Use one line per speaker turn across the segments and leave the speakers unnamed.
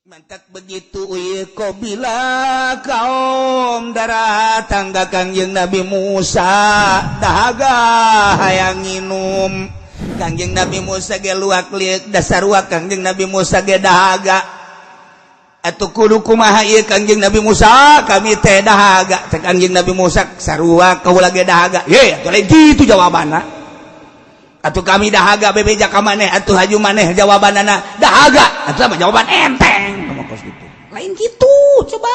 Mantak begitu ieu qabila kaum daratang ka Kangjeng Nabi Musa, dahaga hayang nginum. Kangjeng Nabi Musa ge luak lieuk, dasar luak Kangjeng Nabi Musa ge dahaga. Atuh kudu kumaha ieu, Kangjeng Nabi Musa? Kami teh dahaga. Cek Kangjeng Nabi Musa, sarua kaula ge dahaga. Ye, atuh lain kitu jawabanna. Atuh kami dahaga, bebeja ka maneh atuh, haju maneh jawabanana dahaga. Atuh mah jawaban enteng kos gitu. Lain gitu, coba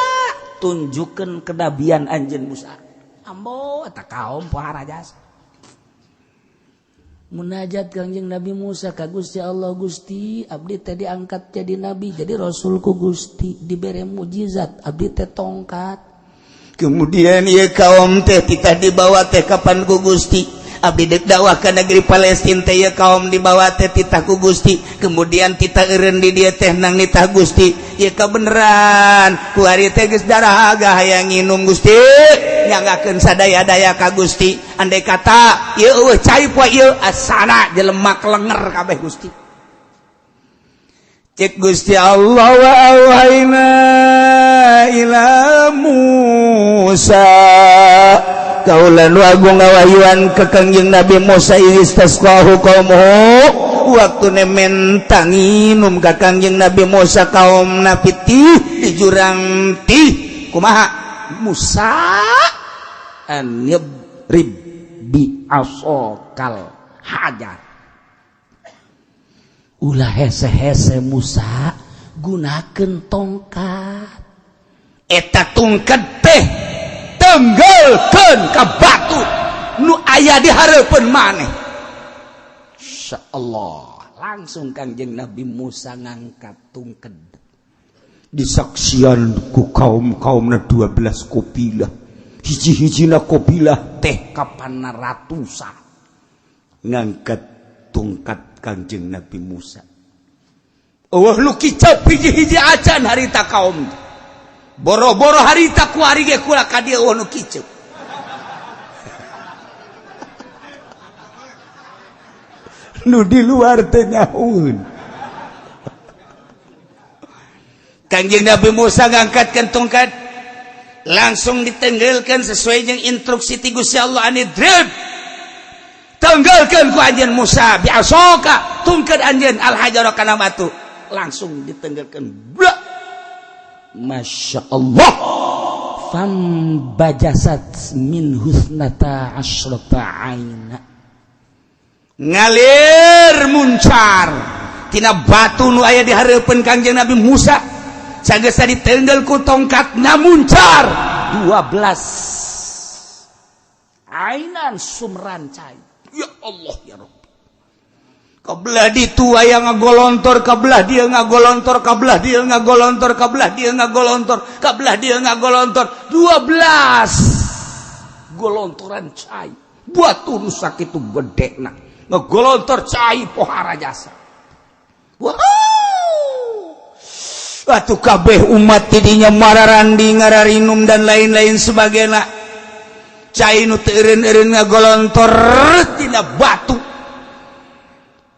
tunjukkan kenabian anjeun Musa. Ambo eta kaum pohara jasa. Munajat Kangjeng Nabi Musa ka Gusti Allah, "Gusti, abdi teh diangkat jadi nabi, jadi rasul ku Gusti, dibere mujizat abdi teh tongkat." Kemudian ieu kaum teh titah dibawa teh kapan ku Gusti, abdi dek dakwah ke negeri Palestina teh, ya kaum dibawa teh titah ku Gusti. Kemudian titah eureun di dieu teh nang nitah Gusti. Ya kebeneran ku ari teh geus darahaga hayang nginum. Gusti, nyanggakeun sadaya-daya ka Gusti, andai kata ieu eueuh cai poe ieu, asana jelema kelenger kabeh. Gusti, cek Gusti Allah, wa auhayna ila Musa, kaula nu agung ngawahyuan ke Kangjeng Nabi Musa, istasqahu qaumuhu, waktu menta nginum ka Kangjeng Nabi Musa kaum napiti di jurang tih. Kumaha Musa? An idrib bi asokal hajar. Ulah hese-hese Musa, gunakan tongkat. Eta tongkat teh tenggelkeun ka batu nu aya di hareupeun maneh. Allah, langsung Kangjeng Nabi Musa ngangkat tungked, disaksian ku kaum kaum 12 kobilah, hiji-hijina kobilah teh kapana ratusan. Ngangkat tongkat Kangjeng Nabi Musa, oh lu kicap hiji-hiji acan harita. Kaum boro-boro harita, ku ari ge kula ka dieu nu kicep. Nu di luar teh nyahueun. Kangjeng Nabi Musa ngangkatkan tongkat, langsung ditenggelkan sesuai dengan instruksi ti Gusti Allah, anidrib, tenggelkan ku anjeun Musa, biasoka tungkat anjeun al hajar kana batu, langsung ditenggelkan. Brak, Masya Allah, fam bajasat min husnata asyrata aina, ngalir muncar tina batu nu aya di hareupeun Kangjeng Nabi Musa. Sagesa ditenggel ku tongkat na muncar 12 ainan sumran cai. Ya Allah, ya Rabbi, kabelah ditu aya ngagolontor, kabelah dia ngagolontor, kabelah dia ngagolontor, kabelah dia ngagolontor, kabelah dia ngagolontor, 12 golontoran cai. Batu nu sakitu gedena ngagolontor cai pohara jasa. Wow, batu kabeh umat tidinya mararandi ngararinum dan lain-lain sebagainya. Cai nu teu eureun-eureun ngagolontor tina batu.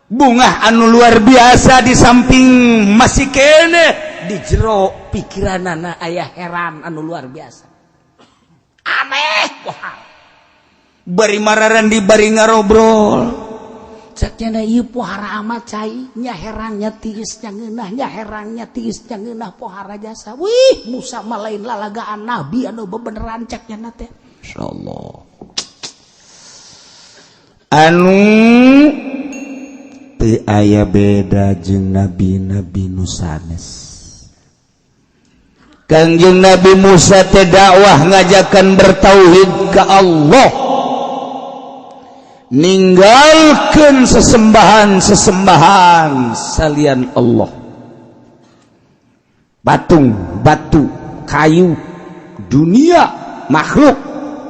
Bungah anu luar biasa. Di samping masih kene di jero pikiranana aya heran anu luar biasa, aneh. Wah, bari mararandi bari ngarobrol. Ceknya ieu pohara amat cai nya, herannya tiis nya ngeunah nya, herannya tiis nya ngeunah, pohara jasa. Wih, Musa mah lain lalagaan, nabi anu bebeneran, ceknya teh. Insyaallah anu teu aya beda jeung nabi-nabi nu sanes. Kangjeng Nabi Musa teh dakwah ngajakan bertauhid ke Allah, ninggalkan sesembahan-sesembahan salian Allah, patung, batu, kayu, dunia, makhluk,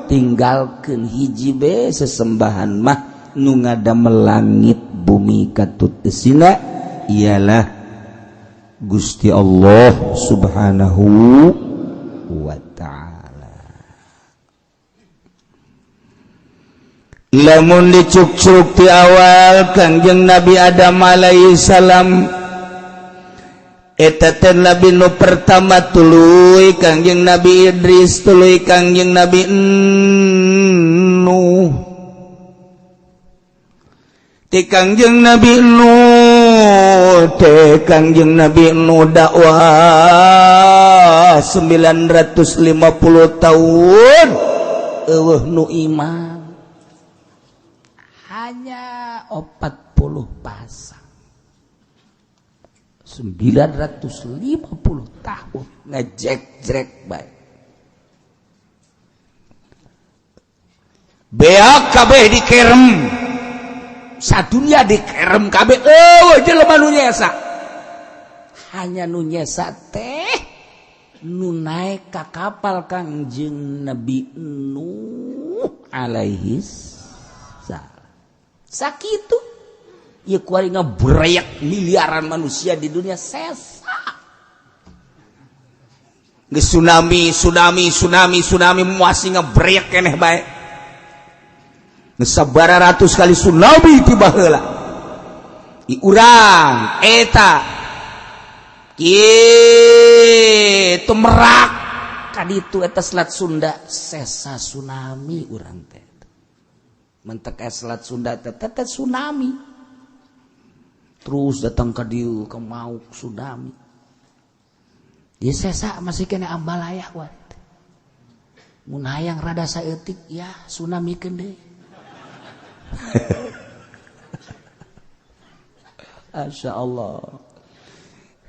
tinggalkan. Hiji be sesembahan mah nu ngadamel langit bumi katut esina, ialah Gusti Allah Subhanahu wa Ta'ala. Lamun dicuk-cuk di awal, Kangjeng Nabi Adam alaihi salam. Eta teh nabi nu pertama, tuluy Kangjeng Nabi Idris, tuluy Kangjeng Nabi Nuh. Ti Kangjeng Nabi Nuh teh, Kangjeng Nabi Nuh dakwah 950 tahun, euweuh nu iman, hanya 40 pasang. 950 tahun ngejek-jrek bae, beak kabeh dikerem, sadunya dikerem kabeh, euweuh jelema nu nyesa. Hanya nu nyesa teh nu naek ka kapal Kangjeng Nabi Nuh alaihi salam. Sakitu ieu kuari ngebreak miliaran manusia di dunia sesa. Geus tsunami, tsunami, tsunami, tsunami, masih ngebreak keneh bae. Geus sabaraha ratus kali tsunami tiba heula di urang eta kitu merak kaditu eta Selat Sunda sesa tsunami. Urang teh mentek Selat Sunda teh teh tsunami terus datang ke dieu ke mau tsunami. Dia sesa masih kena ambalaya wat. Mun hayang rada saeutik ya tsunami keun deui. Masya Allah.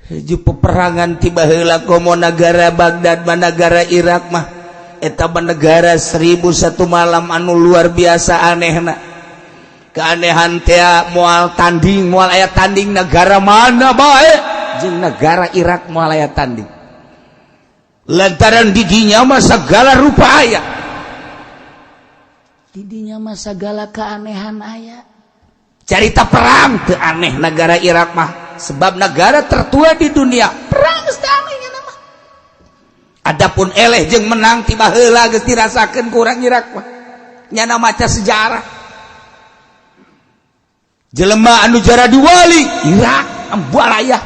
Hiji peperangan tiba heula, komo negara Baghdad mah, negara Irak mah, eta mah negara 1001 malam anu luar biasa anehna. Keanehan teh moal tanding, moal aya tanding negara mana bae jeung negara Irak, moal aya tanding, lantaran didinya mah segala rupa aya, didinya mah segala keanehan aya. Carita perang teu aneh negara Irak mah, sebab negara tertua di dunia. Perang geus teu anehnya nama. Adapun eleh jeung menang tiba heula geus dirasakeun ku urang Irak mah, nyana maca sejarah. Jelema anu jaradi wali Irak ambalaya,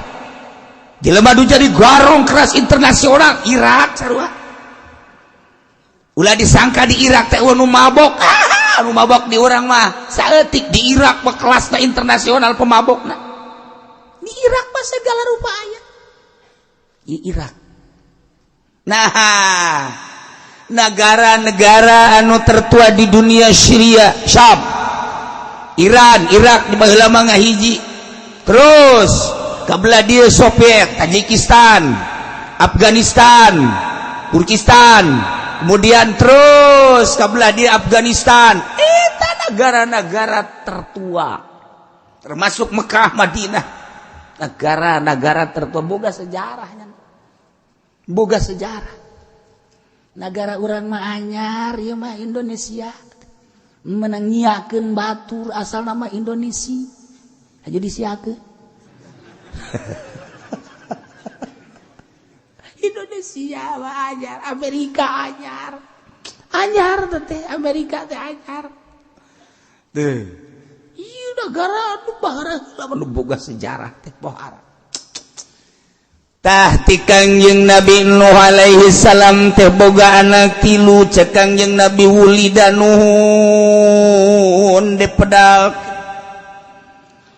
jelema anu jadi garong keras internasional Irak sarua. Ulah disangka di Irak teh nu mabok. Ah, nu mabok di urang mah saeutik, di Irak mah kelasna internasional pemabokna. Di Irak mah segala rupa aya di Irak. Nah, negara-negara anu tertua di dunia, Syria, Syam, Iran, Irak di baheula mah ngahiji. Terus kabelah dieu Soviet, Tajikistan, Afghanistan, Turkistan, kemudian terus kabelah dieu Afghanistan. Eta negara-negara tertua, termasuk Mekah, Madinah, negara-negara tertua boga sejarahnya, boga sejarah. Negara urang mah anyar ieu mah, Indonesia, menang nyiakeun batur asal nama Indonesia aja disiakeun. Indonesia mah anyar, Amerika anyar, anyar teh Amerika teh anyar teh. Ieu negara anu bahara anu boga sejarah teh pohara. Tah, ti Kangjeng Nabi Nuh alaihi salam teh boga anak tilu. Cek Kangjeng Nabi, wulida Nuhun dipedal.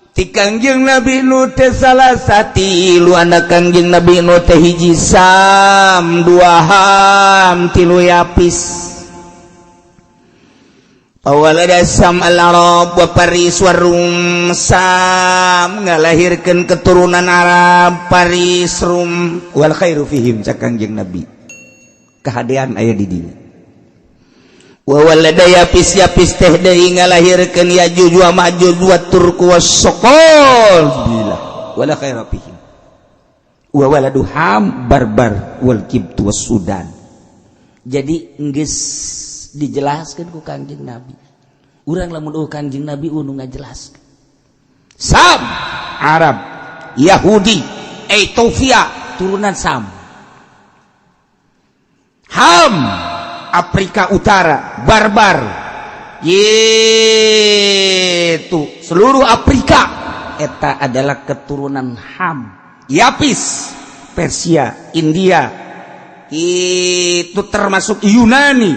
Ti Kangjeng Nabi Nuh teh salah satilu anak Kangjeng Nabi Nuh teh, hiji Sam, dua Ham, tilu Yapis. Awalada Sam al-Arab wa Paris wa Rum. Sam ngalahirkeun keturunan Arab, Paris, Rum. Wal khairu fihim, cak Kangjeng Nabi, kahadean aya di dinya. Wa walada Yapis, Yapis teh deui ngalahirkeun Yajuj wa Majuj wa Turku wa Sokol bila wala khaira fihim. Wa waladu Ham Barbar wal Kibtu was Sudan. Jadi geus dijelaskan ku Kangjeng Nabi. Urang lamun eueuh Kangjeng Nabi nu ngajelaskeun. Sam Arab, Yahudi, Ethiopia turunan Sam. Ham Afrika Utara, Barbar itu seluruh Afrika eta adalah keturunan Ham. Yapis Persia, India, itu termasuk Yunani,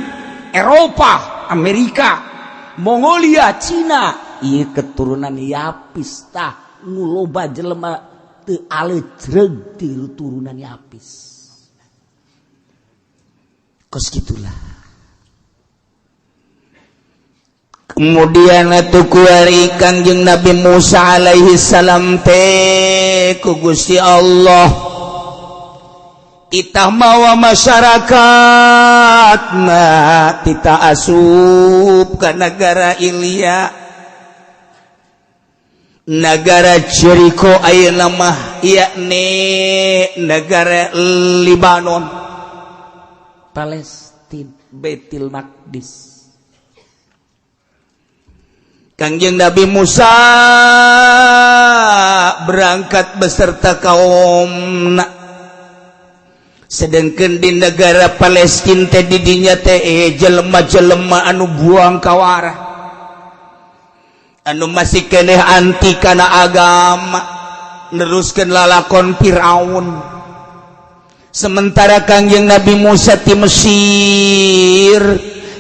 Eropa, Amerika, Mongolia, Cina. Ieu keturunan Yapis. Tah, nu loba jelema teu alejreg ti turunan Yapis. Kos gitulah. Kemudian atuh kuari Kangjeng Nabi Musa alaihi salam teh ku Gusti Allah titah mawa masyarakat na titah asup ke negara Ilya, negara Jericho ayeuna mah, yakni negara Libanon, Palestina, Baitul Maqdis. Kangjeng Nabi Musa berangkat beserta kaum, sedangkan di negara Palestina teh didinya teh jelema-jelema anu buang kawara, anu masih keneh anti kana agama, neruskeun lalakon Firaun. Sementara Kangjeng Nabi Musa ti Mesir,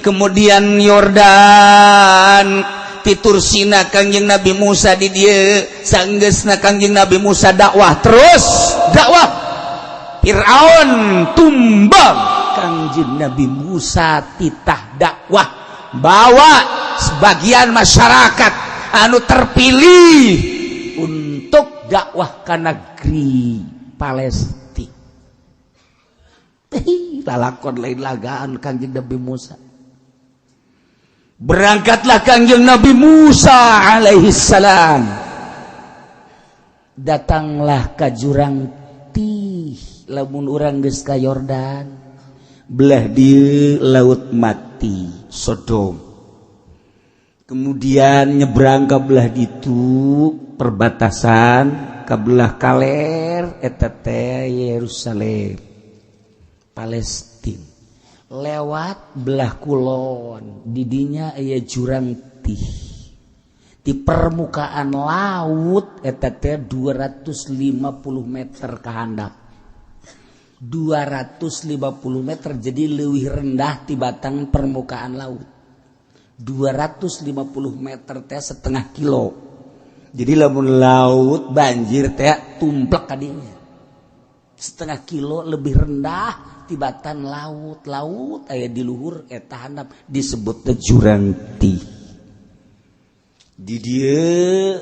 kemudian Yordan, ti Tursina, Kangjeng Nabi Musa di dieu. Sanggeusna Kangjeng Nabi Musa dakwah, terus dakwah, Fir'aun tumbang. Kangjeng Nabi Musa titah dakwah, bawa sebagian masyarakat anu terpilih untuk dakwah ke negeri Palestina. Lalakon lain lagaan Kangjeng Nabi Musa. Berangkatlah Kangjeng Nabi Musa alaihi salam, datanglah ke jurang Tih. Lamun urang geus ka Yordan, belah di Laut Mati, Sodom, kemudian nyebrang ke belah ditu perbatasan, ke belah kaler eta teh Yerusalem, Palestina. Lewat belah kulon, didinya aya jurang Tih. Di permukaan laut eta teh 250 meter ke handap, 250 meter, jadi lebih rendah tibatan permukaan laut. 250 meter teh setengah kilo. Jadi lamun laut banjir teh tumplek kadinya, setengah kilo lebih rendah tibatan laut. Laut aya di luhur, eta handap disebut jurang Tih. Di dieu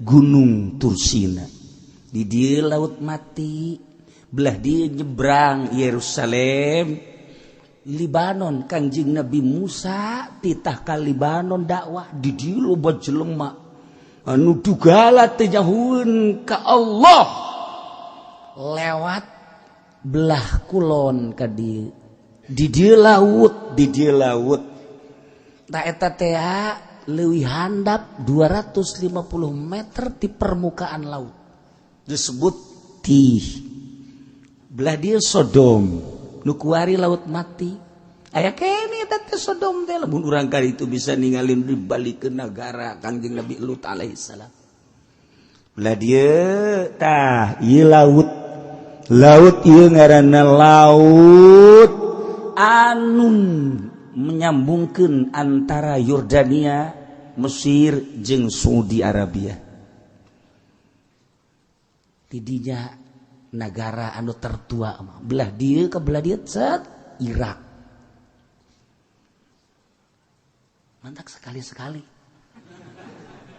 Gunung Tursina, di dieu Laut Mati, belah dieu nyebrang Yerusalem, Libanon. Kangjeng Nabi Musa titah ka Libanon dakwah. Di dieu loba jelema anu dugala teu nyahueun ka Allah. Lewat belah kulon ka dieu, di dieu laut, di dieu laut. Tah, eta teh leuwih handap 250 meter di permukaan laut, disebut Tih. Belah dieu Sodom, nu kuari Laut Mati aya kene. Eta teh Sodom teh. Lamun urang ka itu bisa ningalin di balik ke negara Kangjeng Nabi Lut alaihissalam. Belah dieu tah ieu laut, laut ieu ngaranna laut anu menyambungkeun antara Yordania, Mesir jeung Saudi Arabia. Tidinya negara anu tertua mah. Belah dieu ke belah dieu set Irak. Mantak sekali-sekali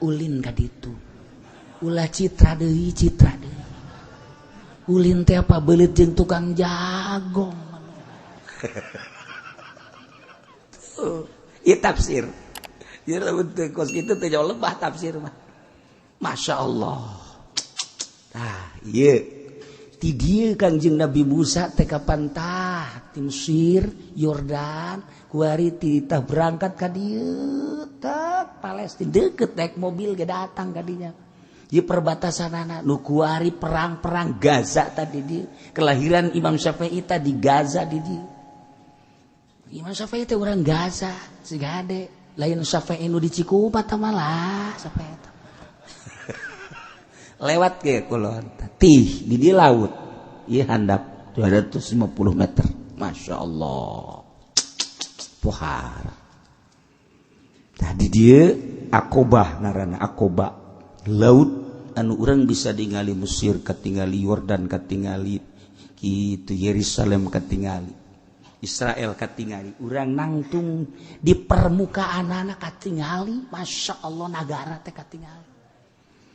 ulin ka ditu, ulah citra deui, citra deui. Ulin teh apa beulit jeung tukang jagong. Tuh, ieu tafsir. Ieu lamun teu kos kitu teh jauh lebah tafsir mah. Masya Allah. Tah, ieu ti dieu Kangjeng Nabi Musa teh kapan tah ti Mesir, Yordan, kuari titah berangkat ka dieu tah Palestina, deket, naik mobil ge datang ka dinya. Ieu perbatasan anak nu kuari perang-perang Gaza tadi di kelahiran Imam Syafi'i tadi Gaza di dieu. Imam Syafi'i teh urang Gaza, sigade lain Syafi'i nu di Cikupa tah malah Syafi'i teh. Lewat ke kulon tih di dieu laut. Ieu handap 250 meter. Masya Allah. Pohara. Tadi dia Akobah ngaranna, Akoba. Laut anu urang bisa ningali Mesir katingali, Yordan katingali, kitu Yerusalem katingali, Israel katingali. Urang nangtung di permukaan anak katingali, Masya Allah, nagara teh katingali.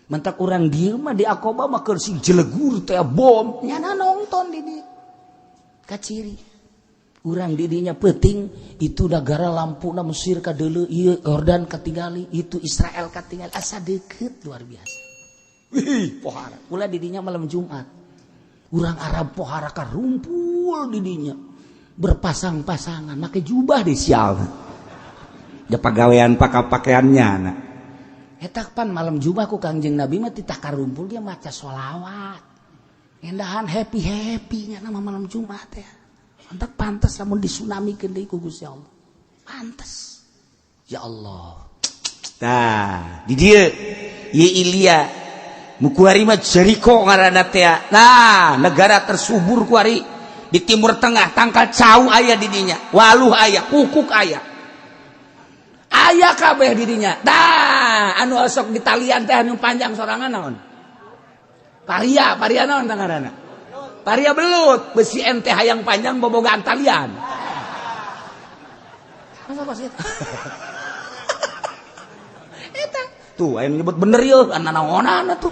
Mentak urang dieu mah di Akoba mah keur sing jelegur teh bom, nyana nonton di dieu. Kaciri. Urang didinya peting itu negara lampuna Mesir kadeuleu, ieu Yordan katingali, itu Israel katingali, asa deket luar biasa. Wih, pohara. Ulah didinya malam Jumat. Urang Arab pohara karumpul didinya. Berpasang-pasangan make jubah di sial. Ja pagawean pakaiannya anak. Eta pan malam Jumat ku Kangjeng Nabi mah titah karumpul dia maca sholawat. Endahan happy-happy nya nama malam Jumat ya. Mantap, pantas lamun disunamikeun deui ku Gusti Allah. Pantas. Ya Allah. Tah, di dieu ieu Ilya mu kuari mah Jericho ngaranna teh. Nah, negara tersubur kuari di Timur Tengah, tangkal cau aya di dinya, waluh aya, kukuk aya. Aya kabeh di dinya. Tah, anu osok di talian teh anu panjang sorangan naon? Paria, paria naon tah ngaranna? Paria belut, besi ente hayang panjang bobogaan talian. Masa kos eta? Eta tuh aya nyebut bener yeuh, ana naonan tuh.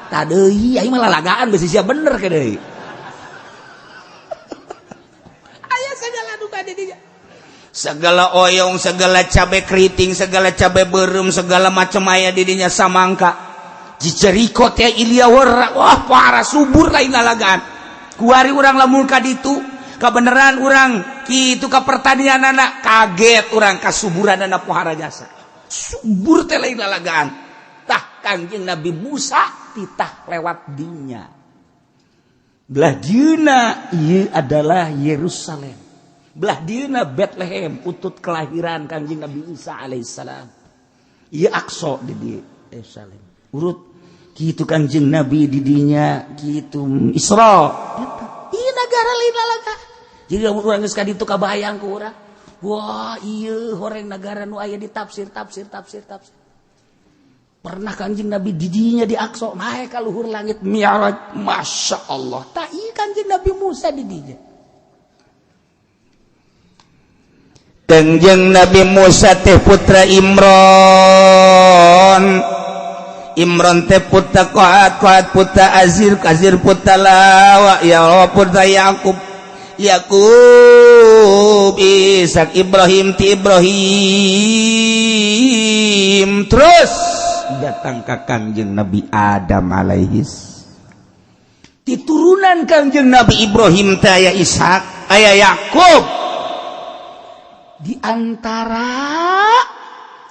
Tah deui aing mah lalagaan besi sia bener ke deui. Aya segala duka di dinya. Segala oyong, segala cabe keriting, segala cabe beureum, segala macam aya di dinya samangka. Di Jericho teh Ilya wah parah subur lain lalagaan. Kuari urang lamun ka ditu kebenaran urang kitu ka pertanian anak kaget urang kasuburan anak pohara jasa. Subur teh lain lalagaan. Tah Kangjeng Nabi Musa titah lewat dinya. Belah dieuna ieu adalah Yerusalem. Belah dieuna Bethlehem putut kelahiran Kangjeng Nabi Isa alaihissalam. Ieu Aqsa di Yerusalem. Urut kitu Kangjeng Nabi di dinya kitu Isra. Ieu nagara lain lalaga. Jadi lamun urang geus ka ditu kabayang ku urang. Wah, ieu horeng nagara nu aya di tafsir tafsir tafsir tafsir. Pernah Kangjeng Nabi di dinya di Aqsa naik ka luhur langit Mi'raj. Masya Allah. Tah ieu Kangjeng Nabi Musa di dinya. Kangjeng Nabi Musa teh putra Imron. Imron teh putra Kohat, Kohat putra Azir, Azir putra Lawa, ya putra Yakub, Yakub Ishak, Ibrahim ti Ibrahim. Terus datang ke Kangjeng Nabi Adam alaihis. Di turunan Kangjeng Nabi Ibrahim teh aya Ishak, aya Yakub. Di antara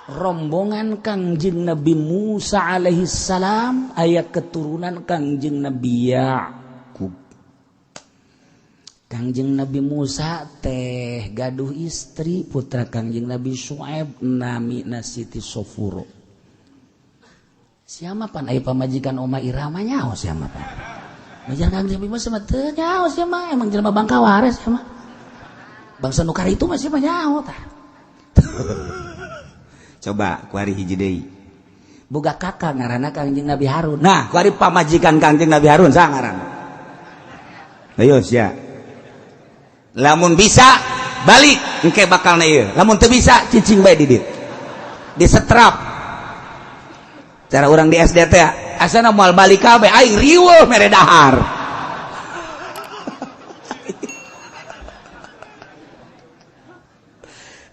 rombongan Kangjeng Nabi Musa alaihi salam aya keturunan Kangjeng Nabi Yakub. Kangjeng Nabi Musa teh gaduh istri putra Kangjeng Nabi Syuaib namina Siti Sofuro. Siapa pan aya pamajikan Oma Irama nyaho siapa pan? Majar Kangjeng Nabi Musa mah teu nyaho sia mah, emang jelema bangka wares sia mah. Bangsa nu itu mah siapa nyaho tah. Coba kuari hiji deui. Boga kakak ngaranna Kangjeng Nabi Harun. Nah, kuari pamajikan Kangjeng Nabi Harun saha ngaranna? Ayo sia. Lamun bisa balik engke bakal na ieu. Lamun teu bisa cicing bae di dieu. Disetrap. Cara urang di SD teh asana moal balik kabeh aing riweuh mere dahar.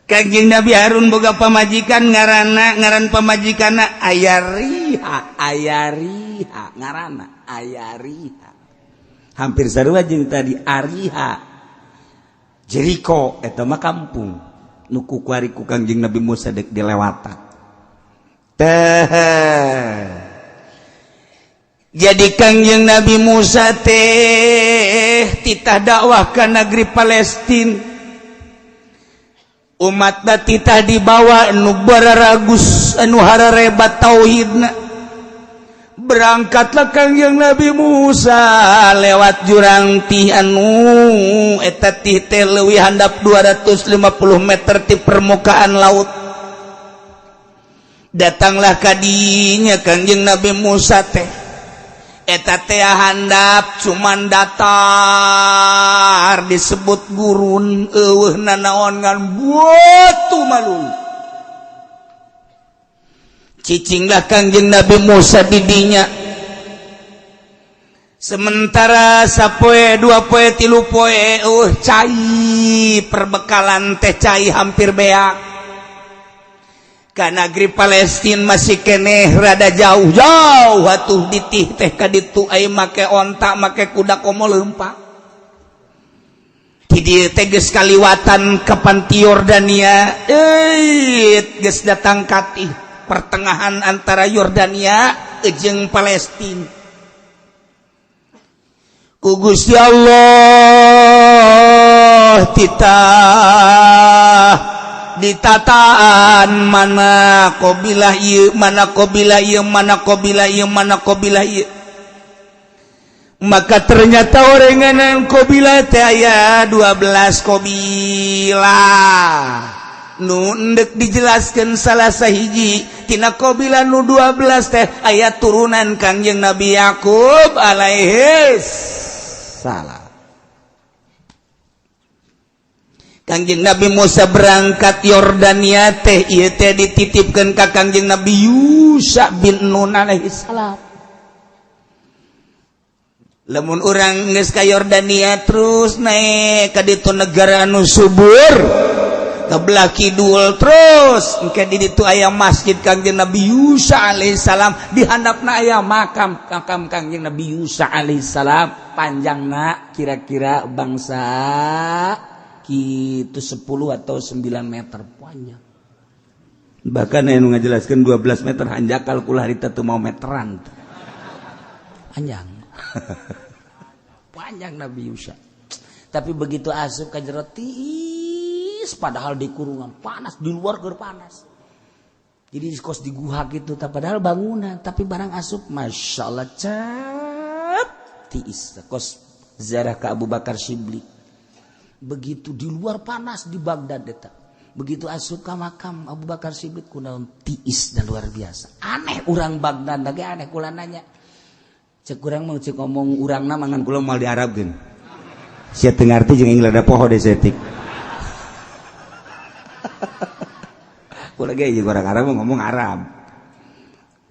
Kangjeng Nabi Harun boga pamajikan ngaranna, ngaran pamajikanna Ayariha, Ayariha ngaranna Ayariha. Hampir sarua jeung tadi Ariha. Jericho eta mah kampung nu ku kuari ku Kangjeng Nabi Musa deuk dilewatan. Teh. Jadi Kangjeng Nabi Musa teh titah dakwah ka negeri Palestina. Umat titah dibawa nu bararagus anu hararebat tauhidna. Berangkatlah Kangjeng Nabi Musa lewat jurang tih anu eta tih teh leuwih handap 250 meter ti permukaan laut. Datanglah kadinya Kangjeng Nabi Musa teh, eta teh handap cuman datar, disebut gurun, euweuh nanaon ngan batu malulu. Cicinglah Kangjeng Nabi Musa didinya. Sementara sapoe, 2 poe, 3 poe, cai perbekalan teh, cai hampir beak. Ka negeri Palestina masih keneh rada jauh-jauh atuh ditih teh ka ditu, ai make onta, make kuda, komo leumpang. Di dieu teh geus kaliwatan ke panti Yordania, eh, geus datang katih pertengahan antara Yordania jeung Palestina. Ku Gusti Allah titah ditataan, mana qobilah ieu, mana qobilah ieu, mana qobilah ieu, mana qobilah ieu. Maka ternyata orenganan qobilah teh aya 12 qobilah. Nu endek dijelaskan, salah sahiji tina qobilah nu 12 teh aya turunan Kangjeng Nabi Yakub alaihis salam. Kangjeng Nabi Musa berangkat Yordania teh, ieu teh dititipkeun ka Kangjeng Nabi Yusa bin Nun alaihi salam. Lamun urang geus ka Yordania, terus naik ka ditu, negara anu subur, ke belah kidul terus, engke di ditu aya masjid Kangjeng Nabi Yusa alaihi salam, di handapna aya makam, makam Kangjeng Nabi Yusa alaihi salam. Panjangna kira-kira bangsa gitu 10 atau 9 meter panjang, bahkan yang ngajelaskan 12 meter. Hanjakal kula harita teu mau meteran. Panjang panjang Nabi Yusa. Tapi begitu asup ka jero, tiis, padahal di kurungan panas, di luar keur panas, jadi kos di guha gitu, padahal bangunan, tapi barang asup, masya Allah, cap tiis, kos ziarah ke Abu Bakar Shibli. Begitu di luar panas di Baghdad eta, begitu asup ke makam Abu Bakar Shibli, kunaon tiis dan luar biasa. Aneh urang Baghdad lagi, aneh. Kula nanya, cek urang mau cek ngomong urang na mangan kula mal di Arab gen sia teu ngarti jeung aing rada poho desetik. Kula ge jeung orang Arab ngomong Arab,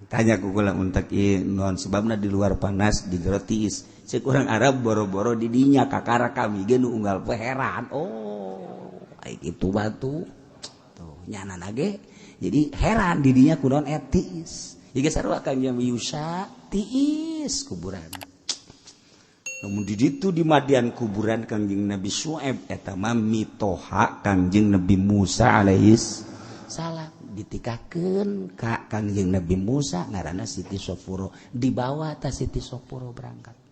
tanya ku kula untak ieu naon sebabna di luar panas, di jero tiis. Cek urang Arab, boro-boro di dinya, kakara kami ge nu unggal poe heran. Oh, ai kitu batu tuh nyana ge jadi heran di dinya kunaon etis. Ieu sarua Kangjeng Yusa, tiis kuburan. Namun di ditu di Madian kuburan Kangjeng Nabi Syuaib, eta mah mitoha Kangjeng Nabi Musa alaihis salam, ditikakeun ka Kangjeng Nabi Musa, ngaranna Siti Sofuro. Dibawa ta Siti Sofuro berangkat tuh.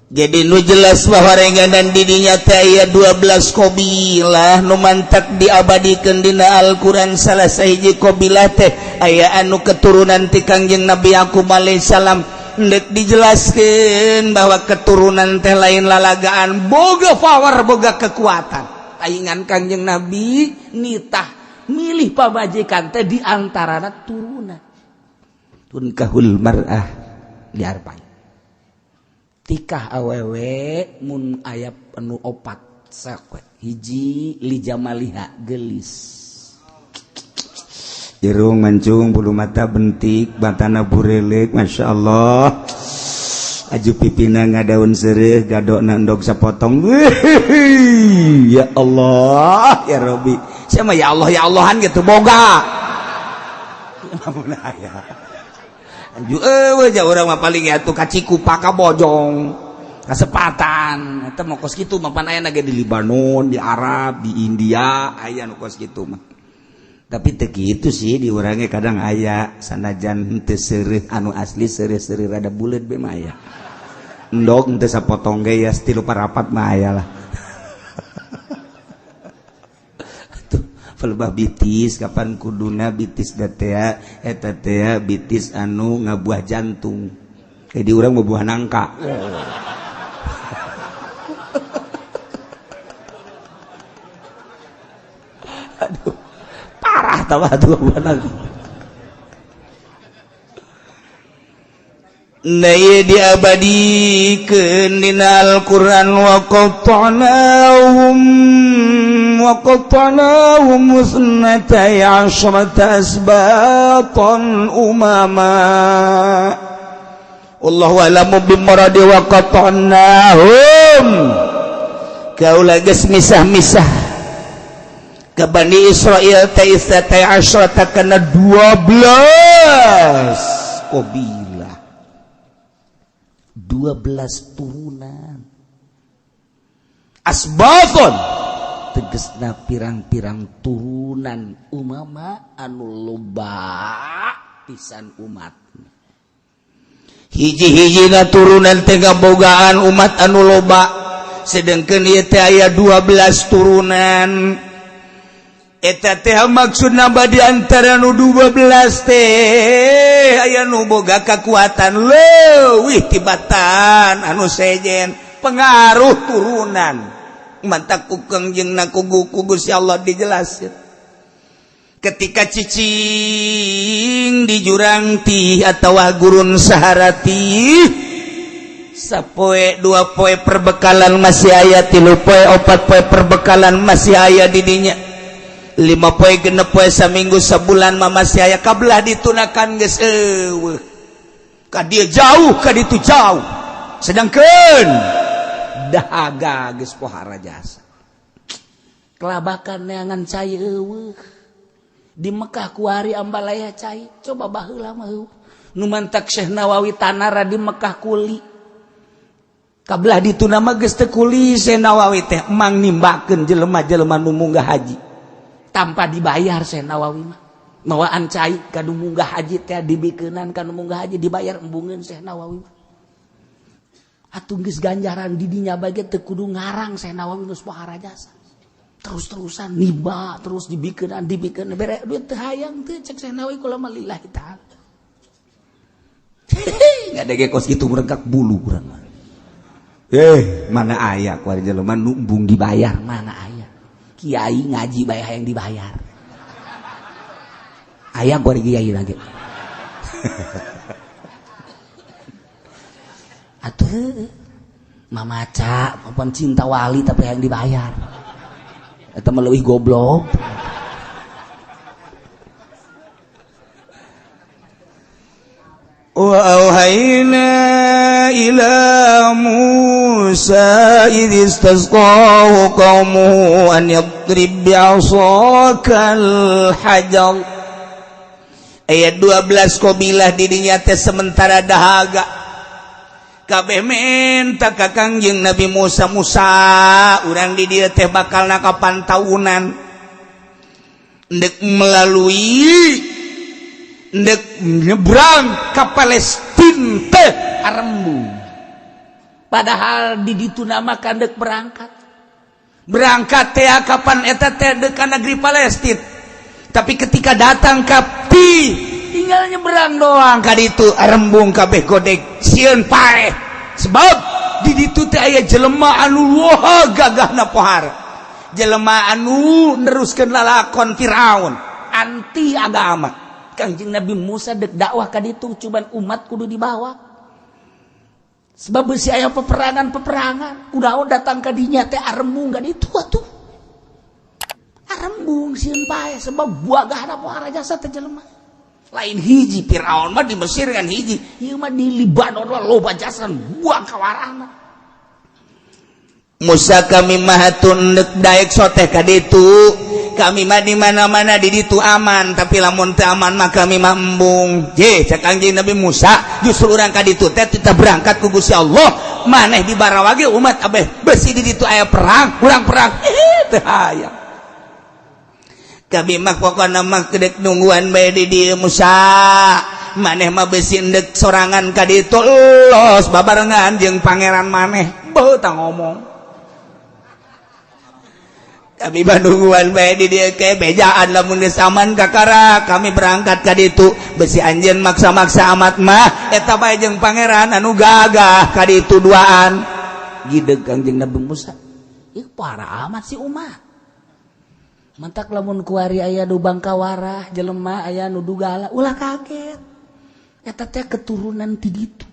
Jadi nu jelas bahwa rengganan didinya teh aya 12 qobilah nu mantak diabadikeun dina Al-Qur'an. Salah sahiji qobilah teh aya anu keturunan ti Kangjeng Nabi Yakub alaihissalam. Ndek dijelaskeun bahwa keturunan teh lain lalagaan, boga power, boga kekuatan. Aingan Kangjeng Nabi nitah milih pamajikan teh di antarana turunan. Tunkahul mar'ah diarpai tikah awewe mun aya penuh opat sakwe. Hiji, lijamaliha, gelis, irung mancung, bulu mata bentik, matana burelik, masya Allah, aju pipina ngadaun seureuh, gadokna endog sapotong. Ya Allah, ya Robi, saya mah ya Allah ya Allahan gitu boga. Lamun aya aju eueuh ja urang mah paling ya tuh ka Cikupa, ka Bojong, kasepatan eta mah kos kitu mah. Pan aya ge di Libanon, di Arab, di India aya nu kos kitu mah. Tapi teu kitu sih, di urangnya kadang aya sanajan teu seureuh anu asli, seureuh-seureuh rada buleut be mah aya, endog teu sapotong ge ya tilu parapat mah aya lah. Tuh. Pelebah bitis kapan kuduna bitis datea eta tea bitis anu ngabuah jantung. Jadi urang mau buah nangka. Aduh, parah tambah tuh buah nangka. Nah, diabadikeun dina Al-Qur'an wa qata'nahum usnatay asyrata asbatan umama. Allahu a'lamu bimuradi wa qata'nahum. Kaula geus misah-misah ka Bani Israil ta isnatay asyrata kana 12 qabilah, 12 turunan. Asbaton tegesna pirang-pirang turunan umama anu loba pisan umat. Hiji-hijina turunan teh ngabogaan umat anu loba, sedengkeun ieu teh aya 12 turunan. Eta teh maksudna di antara nu 12 teh aya nu boga kekuatan leuwih tibatan anu sejen pengaruh turunan. Mantak ku Kangjeng na ku Gusti Allah dijelasin. Ketika cicing di jurang tih atawa gurun Sahara tih, sapoe dua poe perbekalan masih aya, 3 poe 4 poe perbekalan masih aya di dinya, 5 poe 6 poe saminggu sabulan mah masih aya, kabelah ditunakan geus eueuh. Ka dieu jauh ka ditu jauh, sedangkeun dahaga geus pohara jasa. Kelabakan neangan cai eueuh. Di Mekah kuari ambalaya cai, coba baheula mah eueuh. Nu mantak Syekh Nawawi tanara di Mekah kuli. Kabelah dituna mah geus teu kuli Syekh Nawawi teh emang nimbakeun jelema-jelema nu munggah haji. Tanpa dibayar Syekh Nawawi mah. Mawaan cai ka nu munggah haji teh dibikeunan ka nu munggah haji dibayar embungeun Syekh Nawawi mah. Atuh geus ganjaran di dinya bae teu kudu ngarang Syekh Nawawi geus pohara jasa. Terus-terusan nimba terus dibikeunan dibikeun bere duit teu hayang teu cek Syekh Nawawi kula mah lillahi ta'ala. Enggak ada ge kos kitu meregak bulu urang mah. Mana aya ku ari jelema nu embung dibayar, mana aya. Kiai ngaji bae hayang dibayar. Aya ku ari kiai lagi. Atuh mamaca maupun cinta wali tapi hayang dibayar. Eta mah leuwih goblok. Wa auhayna ila Musa idh istasqahu qaumuhu an yadrib bi'asakal hajar. Ayat 12 qabilah didinya teh sementara dahaga. Kabeh menta ka Kangjeng Nabi Musa, Musa urang di dieu teh bakal nakapan taunan ndek melalui ndek nyebrang ka Palestina teh arembung. Padahal di ditu nama kandek berangkat. Berangkat teh kapan eta teh deuk ka negeri Palestina. Tapi ketika datang ka pi tinggal nyebrang doang ka ditu arembung kabeh godeg sieun paeh. Sebab di ditu teh aya jelema anu wah gagahna pohara. Jelema anu neruskeun lalakon Firaun, anti agama. Kangjeng Nabi Musa dek dakwah ka ditu cuman umat kudu dibawa. Sebab besi aya peperangan-peperangan, kunaon datang ka dinya teh arembung ka ditu atuh. Arembung sieun paeh sebab buagahna pohara jasa teh jelema. Lain hiji Firaun mah di Mesir kan hiji, ieu mah di Libanon mah loba jasa buang kawarana. Musa kami mah tun daek soteh ka ditu. Kami mah di mana-mana di ditu aman, tapi lamun teu aman mah kami mah embung. Je cek Kangjeng Nabi Musa, justru urang ka ditu teh kita berangkat ku Gusti Allah, maneh di barawage umat abeh besi di ditu aya perang, urang perang. Teu hayang. Kami mah pokona mah kedek nungguan bae di dieu Musa. Maneh mah besi endek sorangan ka ditu los babarengan jeung pangeran maneh. Beuh tah ngomong. Kami Bandungan bae di dieu ke bejaan, lamun geus aman kakara kami berangkat ka ditu. Besi anjeun maksa-maksa amat mah, eta bae jeung pangeran anu gagah ka ditu duaan. Gideg Kangjeng Nabi Musa. Ih, parah amat si umat. Mantak lamun kuari aya nu bangkawarah, jelema aya nu dugala, ulah kaget. Eta teh keturunan ti ditu.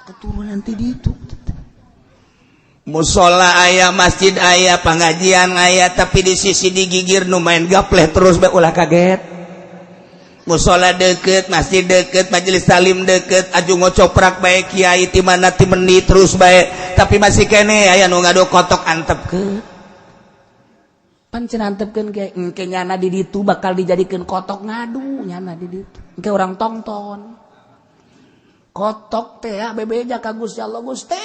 Keturunan ti ditu. Musola aya, masjid aya, pengajian aya, tapi di sisi digigir nu main gapleh terus bae, ulah kaget. Musola deket, masjid deket, majelis talim deket, aju ngocoprak bae kiai ti mana ti mendi terus bae, tapi masih kene aya nu ngadu kotok, antepkeun. Pancen antepkeun ge engke nyana di ditu bakal dijadikeun kotok ngadu nyana di ditu. Engke urang tongton. Kotok teh ya bebeja ka Gusti Allah, "Gusti,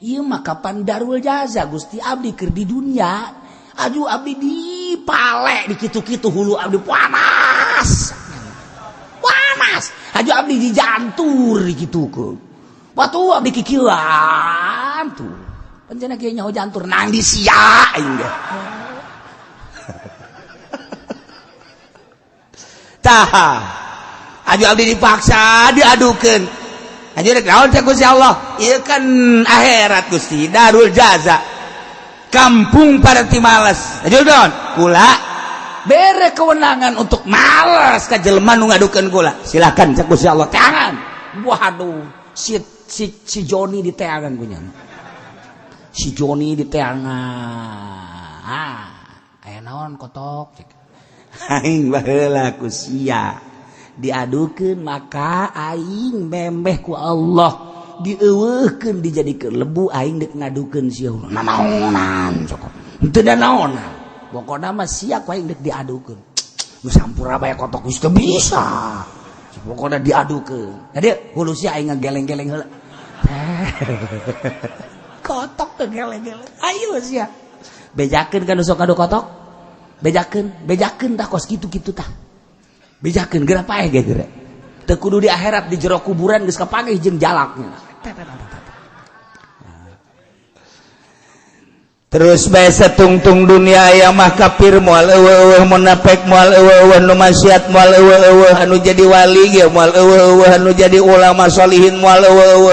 ieu mah kapan darul jaza, Gusti? Abdi keur di dunia aju abdi dipale di kitu-kitu, hulu abdi panas panas, aju abdi dijantur di kitu, waktu abdi kikieuan tuh." Pancen kieu nyaho jantur nang di sia aing ge. Tah, aju abdi dipaksa diadukeun. Aju rek naon cek Gusti Allah? "Ieu kan akhirat, Gusti, darul jaza, kampung para timales. Aju don kula bere kewenangan untuk males ka jelema nu ngadukeun kula, silakan," cek Gusti Allah, "teangan." Waduh, si si si Joni di teangan punya si Joni di teangan. Ah, aya naon kotok? Cek aing, "Baheula ku sia diadukeun, maka aing memeh ku Allah dieuweuhkeun, dijadikeun lebu. Aing dek ngadukeun sia nanaonan, cokot teu naonan, pokona mah sia ku aing dek diadukeun. Nu sampura bae kotok geus teu bisa, pokona diadukeun." Jadi hulu sia aing ngageleng-geleng heula, kotok teh geleng-geleng. Ayo sia bejakeun kan sok adu kotok, bejakeun, bejakeun tah kos kitu-kitu tah, bejakeun geura paeh ge geura. Teu kudu di akhirat, di jero kuburan geus kapanggih jeung jalaknya. Terus bae satungtung dunia aya mah kafir moal eueuh, munafik moal eueuh, nu maksiat moal eueuh, anu jadi wali ge moal eueuh, anu jadi ulama solihin moal eueuh,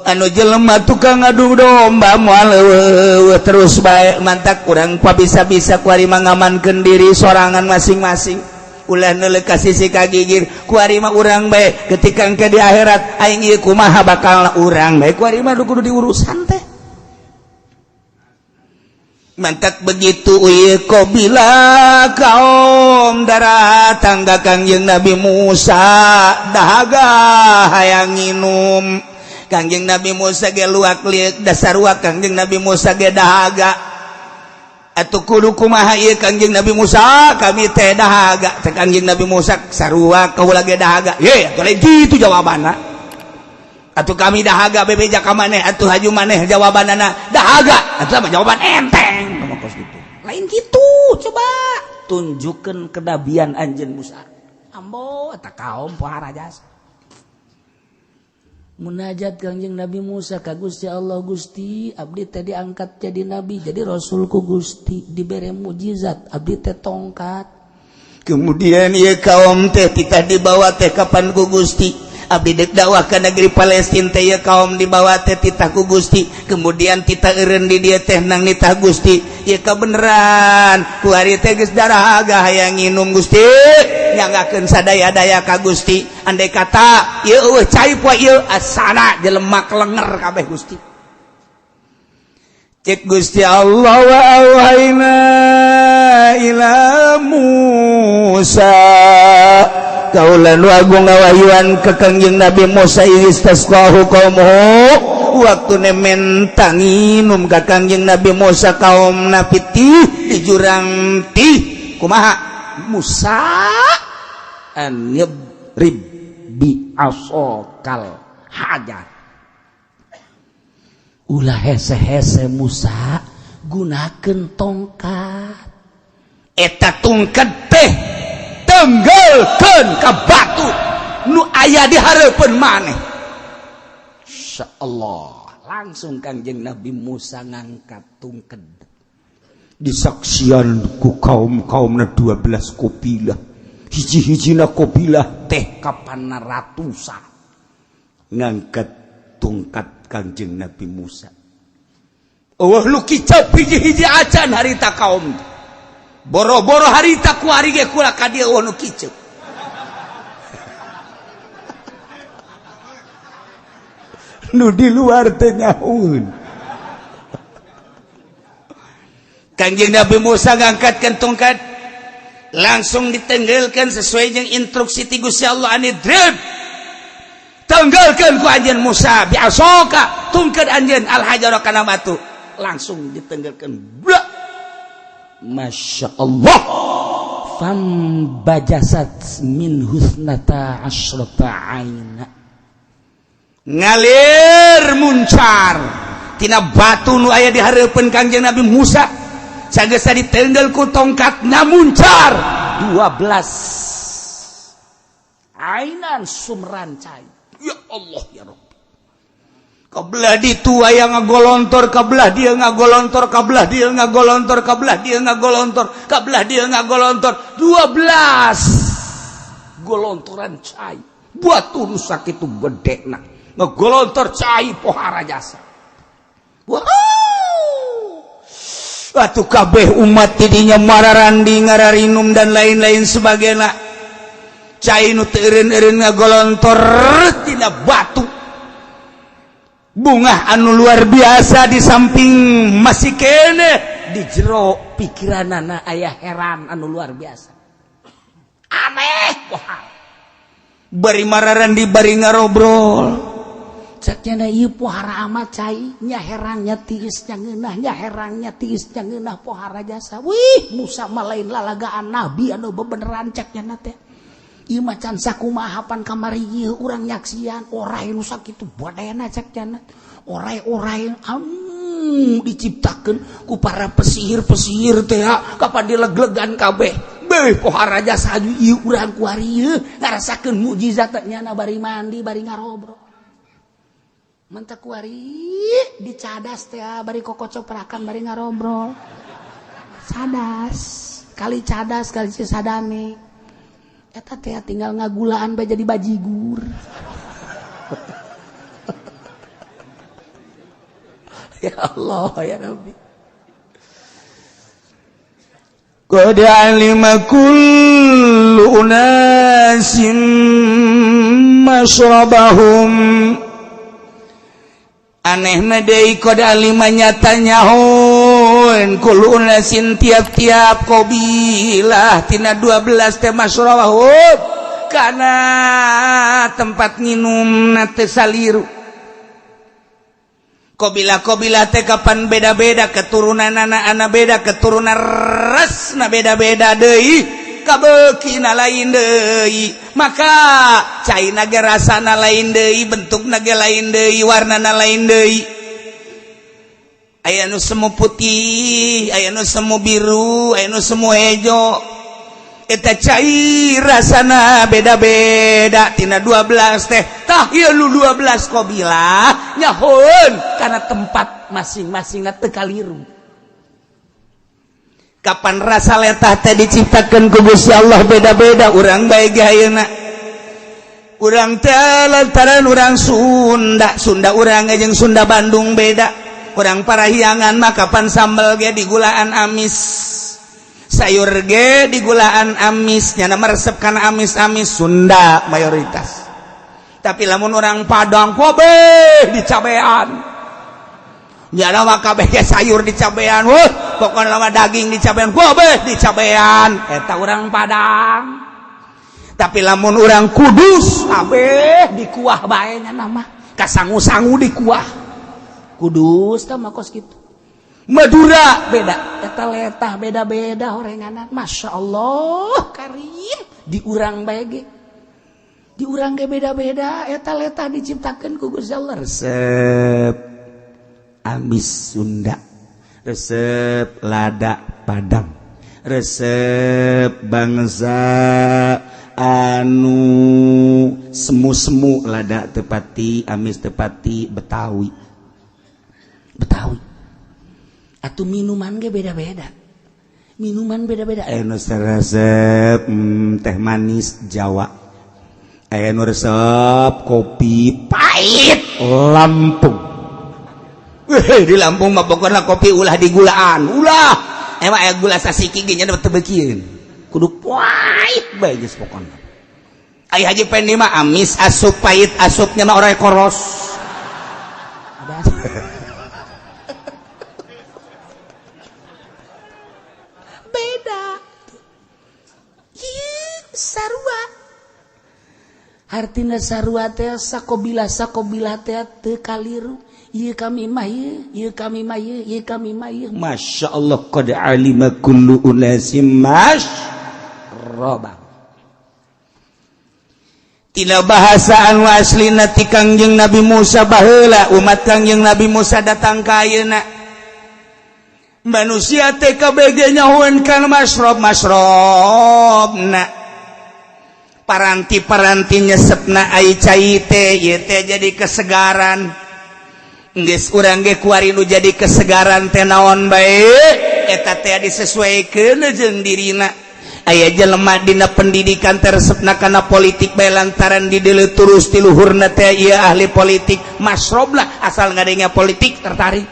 anu jelema tukang ngadu domba moal eueuh, terus bae. Mantak kurang bisa-bisa kuari ngamankeun diri sorangan masing-masing, ulah neuleuh ka sisi ka gigir. Kuari mah urang bae ketika engke di akhirat aing ieu kumaha bakal urang bae, kuari mah kudu diurusan teh. Mantak begitu ieu kobila kaum daratang ka Kangjeng Nabi Musa, dahaga hayang nginum. Kangjeng Nabi Musa ge luak lieuk, dasar ruak Kangjeng Nabi Musa ge dahaga. Atuh kudu kumaha ieu, Kangjeng Nabi Musa? Kami teh dahaga, cek Kangjeng Nabi Musa, "Sarua, kaula ge dahaga." Ye atuh lain kitu jawabanna. "Atuh kami dahaga, bebeja ka maneh atuh, haju maneh jawabanana dahaga." Atuh mah jawaban enteng kos gitu, lain gitu. Coba tunjukkan kenabian anjeun Musa. Ambo eta kaum pohara jasa. Munajat Kangjeng Nabi Musa ka Gusti Allah, "Gusti, abdi teh diangkat jadi nabi, jadi rasul ku Gusti, dibere mujizat abdi teh tongkat." Kemudian ieu kaum teh titah dibawa teh kapan ku Gusti, "Abdi dek dakwah ke negeri Palestina teh." Ieu kaum dibawa teh titah ku Gusti, kemudian titah eureun di dieu teh nang nitah Gusti. Ieu kabeneran ku hari teh geus daraga hayang nginum. "Gusti," nyanggakeun sadaya-daya ka Gusti, "andai kata ieu eueuh cai poe ieu, asana jelema kelenger kabeh, Gusti." Cek Gusti Allah, wa auhayna ila Musa, kaula nu agung ngawahyuan ka Kangjeng Nabi Musa, istasqahu qaumuhu, waktu menta nginum ka Kangjeng Nabi Musa kaum Nabi tih di jurang tih. Kumaha Musa? An yadrib bi asokal hajar. Ulah hese-hese Musa, gunakan tongkat. Eta tongkat teh tenggelkeun ka batu nu aya di hareupeun maneh. Insyaallah. Langsung Kangjeng Nabi Musa ngangkat tungked. Disaksian ku kaum-kaumna 12 kopilah. Hiji-hijina kopilah teh kapan ratusan. Ngangkat tongkat Kangjeng Nabi Musa. Oh lu kicap hiji-hiji acan harita kaum. Boro-boro harita ku ari ge kula ka dieu nu kicep. Nu di luar teh nyahueun. Kangjeng Nabi Musa ngangkatkeun tongkat langsung ditenggelkeun sesuai jeung instruksi ti Gusti Allah anidrib. Tenggelkeun ku anjeun Musa biasoka tungkeun anjeun al-hajar kana batu. Langsung ditenggelkeun. Blak. Masya Allah. Fam bajasat min husnata asyrata aina. Ngalir muncar tina batu nu aya di hareupeun Kangjeng Nabi Musa. Sagesa ditenggel ku tongkatna muncar 12 ainan sumran cai. Ya Allah ya Rabbi. Kabelah ditu aya ngagolontor, kabelah dia ngagolontor, kabelah dia ngagolontor, kabelah dia ngagolontor, kabelah dia ngagolontor. 12 golontoran cai. Batu nu sakitu gedena ngagolontor cai pohara jasa. Wow. Atuh kabeh umat tidinya mararandi ngararinum dan lain-lain sebagainya. Cai nu teu eureun-eureun ngagolontor tina batu. Bunga anu luar biasa di samping masih kene di jero pikiranana aya heran anu luar biasa. Aneh wah. Bari mararandi bari ngarobrol. Cek nya ieu pohara amat cai nya herangnya tiis nya ngeunah nya herangnya tiis nya ngeunah pohara jasa. Wih, Musa mah lain lalagaan nabi anu bebeneran cek nya teh. Ieu mah can sakumaha pan kamari ieu urang nyaksian orai nu sakitu bodena cek nya. Orai-orai diciptakeun ku para pesihir-pesihir teh kapan dileglegan kabeh. Beuh pohara jasa ieu urang kuari ieu ngarasakeun mukjizat nyana bari mandi bari ngarobrol. Mentak kuari dicadas teh bari kokocoprakan bari ngarobrol. Cadas, kali cadas kali cisadane. Eta teh tinggal ngagulaan bae jadi bajigur. Ya Allah ya Rabbi. Qad alima kullu unasin masrabahum. Anehna deui qad alima nyata nyahoen kullu unasin tiap-tiap qabilah tina 12 teh masrabahum kana tempat nginumna teh saliru. Qabilah-qabilah teh kapan beda-beda keturunan anak-anak beda keturunan rasna beda-beda deui kabeukina lain deui maka caina ge rasana lain deui bentukna ge lain deui warnana lain deui aya nu semu putih aya nu semu biru aya nu semu hejo eta cai rasana beda-beda tina 12 teh tah ieu nu 12 qabilah nyahoeun kana tempat masing-masingna teu kaliru. Kapan rasa letah teh diciptakeun ku Gusti Allah beda-beda urang bae ge ayeuna urang teh lantaran urang Sunda Sunda urang jeung Sunda Bandung beda urang Parahyangan mah kapan sambel ge digulaan amis sayur ge digulaan amis nyana meresep kana amis-amis Sunda mayoritas tapi lamun urang Padang kabeh dicabean nyana mah kabeh ge sayur dicabean weuh pokona mah daging dicabean kabeh dicabean eta urang Padang tapi lamun urang Kudus kabeh dikuah bae nyana mah kasangu-sangu dikuah Kudus tah mah kos kitu Madura beda eta letah beda-beda horenganan Masya Allah karim diurang bae ge diurang ge beda-beda eta letah diciptakeun ku Gusti Allah resep amis Sunda resep lada Padang resep bangsa anu semu-semu lada tepati amis tepati Betawi. Betawi. Atau minuman ge beda-beda. Minuman beda-beda. Aya nu resep teh manis Jawa. Aya nu resep kopi pahit Lampung. Weh, di Lampung mah pokokna kopi ulah digulaan, ulah. Emang aya gula sasiki ge nya teu beukieun. Kudu pahit bae geus pokona. Aya Haji Pendi mah amis asup pahit asupnya mah orang koros. Beda. Ieu sarua. Artina sarua teh sakobila sakobila teh teu kaliru. Ieu kami mah ieu, ieu kami mah ieu, ieu kami mah ieu. Masya Allah qad alima kullu unasim masyraba. Tina bahasa anu aslina ti Kangjeng Nabi Musa baheula umat Kangjeng Nabi Musa datang ka ayeuna. Manusia teh KBG nyahoeun kana masrob masrobna. Paranti-paranti nyesepna ai cai teh ieu teh jadi kesegaran. Geus urang ge kuari nu jadi kesegaran teh naon bae eta teh disesuaikeun jeung dirina. Aya jelema dina pendidikan teresepna kana politik bae lantaran dideuleu terus ti luhurna teh ieu ahli politik masrob lah asal ngadenge politik tertarik.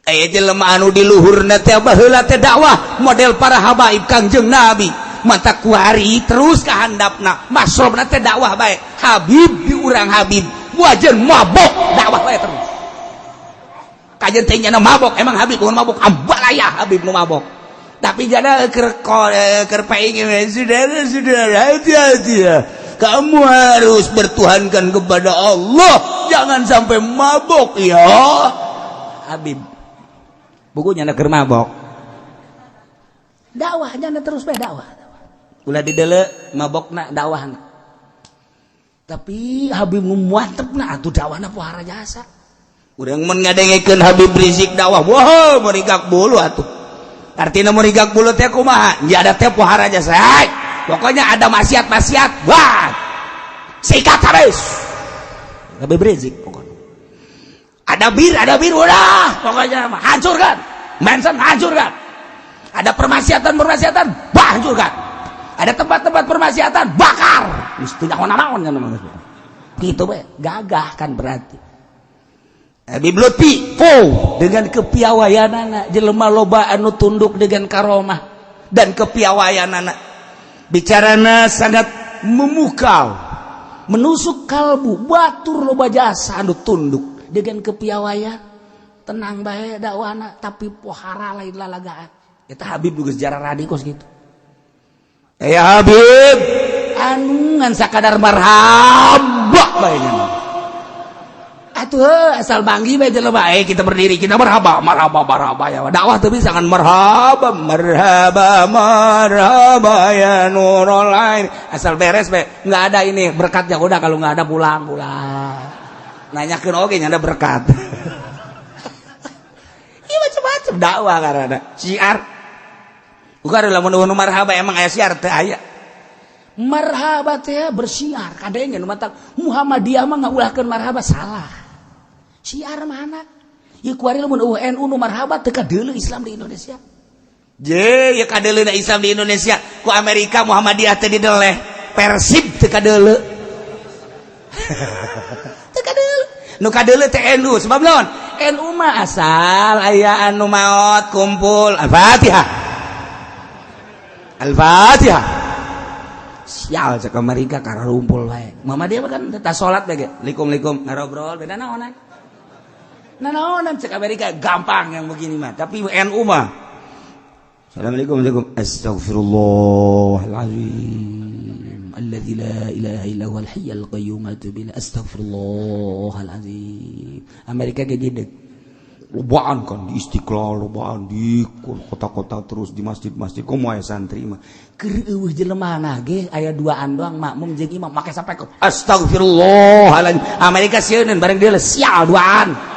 Aya jelema anu di luhurna teh baheula teh dakwah model para habaib Kangjeng Nabi mata kuari terus ka handapna masrobna teh dakwah bae Habib di urang Habib wajan mabok dakwah bae terus. Kajen teh nyana mabok emang Habib nu mabok ambalaya Habib nu mabok. Tapi jana keur paing saudara-saudara hati-hati ya. Kamu harus bertuhankan kepada Allah, jangan sampai mabok ya. Habib bukunya keur mabok. Dakwah jana terus bae dakwah. Ulah dideuleu mabokna dakwahna. Tapi Habib muantepna atuh dakwahna pohara jasa. Urang mun ngadengekeun Habib Rizik dakwah, wah merigak bulu atuh. Artinya merigak bulu teh kumaha? Ya ada teh pohara jasa. Hai, pokoknya ada maksiat-maksiat, wah. Sikat habis. Habib Rizik pokoknya. Ada bir udah, pokoknya hancurkan. Manson hancurkan. Ada permaksiatan-permaksiatan, bah hancurkan. Ada tempat-tempat permaksiatan, bakar. Geus teu naon-naon kan gitu bae, gagah kan berarti. Habib Lutfi dengan kepiawaianana jelema loba anu tunduk dengan karomah dan kepiawaianana. Bicarana sangat memukau, menusuk kalbu, batur loba jasa anu tunduk dengan kepiawaian. Tenang bae dakwana tapi pohara lain lalagaan. Eta Habib juga sejarah radikos gitu. Ya Habib anu ngan sakadar marhaba bae nya. Atuh asal banggi bae jelema bae kita berdiri kita marhaba marhaba marhaba ya. Dakwah teu bisa kan marhaba marhaba marhaba ya nurul ain. Asal beres bae, enggak ada ini berkatnya udah kalau enggak ada pulang pulang. Nanyakeun oge nya ada berkat. Ieu macam-macam dakwah karena syiar. Bukan lamun nu marhaba emang aya syiar teh aya. Marhaba teh bersiar kadenge nu matak Muhammadiyah mah ngaulahkeun marhaba salah. Siar mana? Ieu kuari lamun eueuh NU nu marhaba teu kadeuleu Islam di Indonesia. Je, ieu kadeuleuna Islam di Indonesia ku Amerika Muhammadiyah teh dideleh, Persib teu kadeuleu. Teu kadeuleu. Nu kadeuleu teh NU sebab naon? NU mah asal aya anu maot kumpul Al-Fatihah. Al-Fatihah. Sial cek Amerika karena rumpul bae. Mama dia kan tetap salat bae ge. Likum-likum ngarobrol beda naonan. Naonan cek Amerika gampang yang begini mah. Tapi NU mah. Assalamualaikum warahmatullahi wabarakatuh. Astaghfirullahalazim. Alladzi la ilaha illa huwal hayyul qayyum atubu ilaih. Astaghfirullahalazim. Amerika ge gede. Lobaan kan di Istiqlal, lobaan di kota-kota terus di masjid-masjid. Komo aya santri mah. Keur eueuh jelema na ge aya duaan doang makmum jeung imam make sampai ke astagfirullahalazim. Amerika sieun bareng dia sial duaan.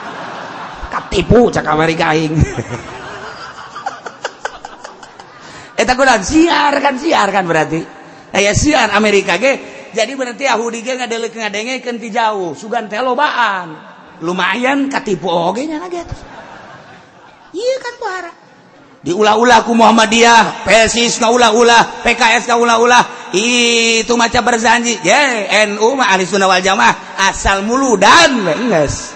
Katipu cak Amerika aing. Eta kunaon siar kan berarti. Aya siar Amerika ge jadi berarti Yahudi ge ngadeuleuh ngadengekeun ti jauh sugan teh lobaan. Lumayan katipu oge nya lagi. Iya kan pohara. Diulah-ulah ku Muhammadiyah, PSIS ngaulah-ulah, PKS ngaulah-ulah, itu maca Barzanji. Ye, NU mah Ahli Sunnah wal Jamaah asal muludan we geus.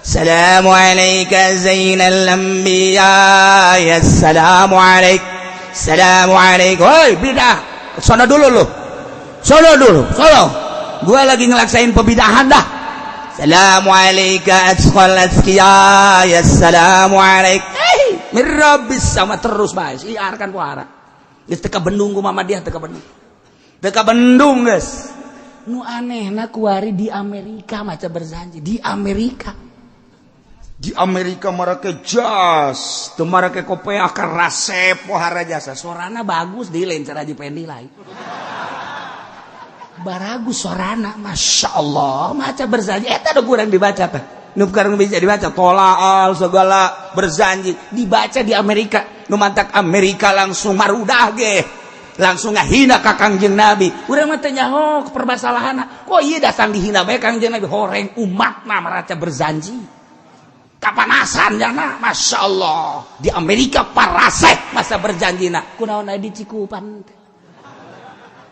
Assalamualaikum zainal anbiya, ya assalamualaikum. Assalamualaikum. Woi, bidah. Sono dulu lu. Sono dulu, sono. Gua lagi ngelaksain pebidahan dah. Assalamualaikum asqal azkiya, ya assalamualaikum. Mirabis sama terus bae siarkan puara. Geus teu kabendung ku Muhammadiyah, teu kabendung. Teu kabendung geus. Nu anehna kuari di Amerika maca Barzanji, di Amerika. Di Amerika marake jas, teu marake kopeah karasep pohara jasa. Sorana bagus di lain cara Haji Pendi lain. Baragus sorana, Masya Allah, maca Barzanji eta nu kurang dibaca teh. Nu kurang bisa dibaca tolaal segala Barzanji dibaca di Amerika. Nu mantak Amerika langsung marudah ge. Langsung ngahina ka Kangjeng Nabi. Urang mah teu nyaho permasalahanna. Kok ieu datang dihina bae Kangjeng Nabi, horeng umatna maraca Barzanji. Kapanasan jana, Masya Allah. Di Amerika parasek masa Barzanjina. Kunaon aya di Cikupan teh.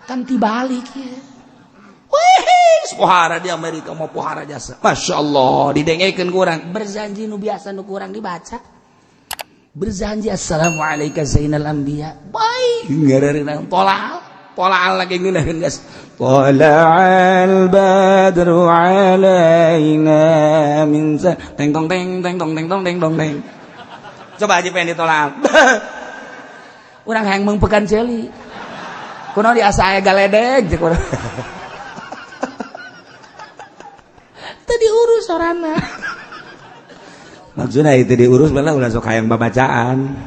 Kan tibalik ya. Wih, pohara di Amerika mau pohara jasa. Masya Allah, didengekeun kurang. Barzanji nu biasa nu kurang dibaca. Barzanji assalamualaikum zainal anbiya. Baik, ngareureunang tolal. Tolal lagi ngeunaheun geus. Tola'al badru alaina min teng tong teng teng tong teng tong teng tong teng. Coba aja pengen ditolak. Urang hayang meungpekan ceuli. Kunaon diasa aya galedeg jeung urang. Teu diurus sorana. Maksudna itu diurus malah ulah sok hayang babacaan.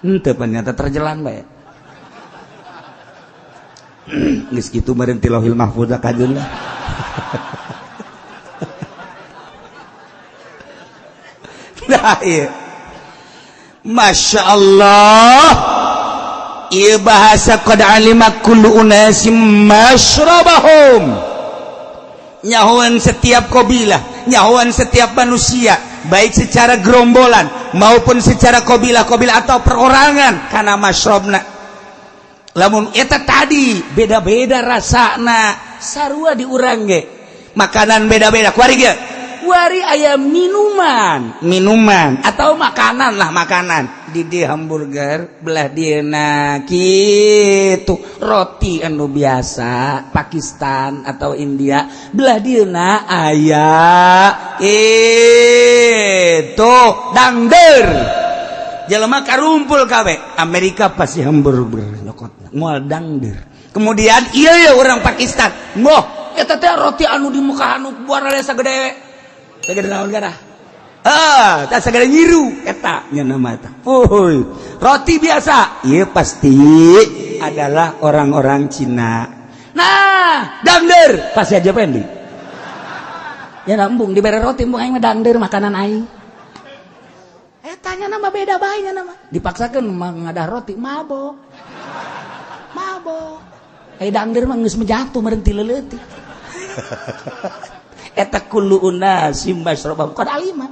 Henteu ternyata terjelan bae. Geus kitu meureun ti Lauhil Mahfuz kajun lah. Nah, iya. Masya Allah. Ieu bahasa qad alima kullu unasim masyrabahum. Nyahoan setiap kabilah, nyahoan setiap manusia, baik secara gerombolan maupun secara kabilah-kabilah atau perorangan karena masyrabna. Lamun eta tadi beda-beda rasana, sarua di urang ge. Makanan beda-beda, kuari ge. Kuari aya minuman, minuman atau makanan lah makanan. Di di hamburger belah dieuna kitu, roti anu biasa Pakistan atau India belah dieuna aya itu dangder. Jelema karumpul kabeh. Amerika pasti hamburger nyokot moal dangder. Kemudian iya ya orang Pakistan, moh eta teh roti anu di muka anu buana sagede sagede naon garah. Ah, tak sagede nyiru eta nya nama eta. Fuy, roti biasa. Iya pasti adalah orang-orang Cina. Nah, dangder pasti aja pendi. Ya embung dibere roti embung aing mah dangder makanan aing. Tanya nama beda bae nya nama. Dipaksakeun ngadah roti mabok. Mabok. Eh dangder mah geus jatuh meureun ti leuletik. Eta kullu unasim masyrabahum qad alima.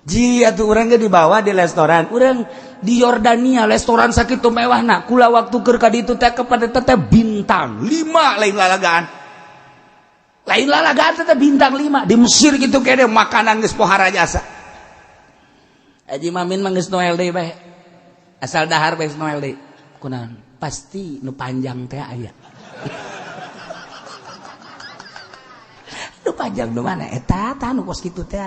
Ji atuh urang ge dibawa di restoran. Urang di Yordania restoran sakitu mewahna. Kula waktu keur ka ditu teh kepada teh bintang 5 lain lalagaan. Lain lalagaan teh bintang 5 di Mesir gitu kene makanan geus pohara jasa. Haji Mamin mah geus Noel deui bae. Asal dahar bae Noel deui. Kunaon? Pasti nu panjang teh aya. Nu panjang nu mana? Eta tah nu kos kitu teh.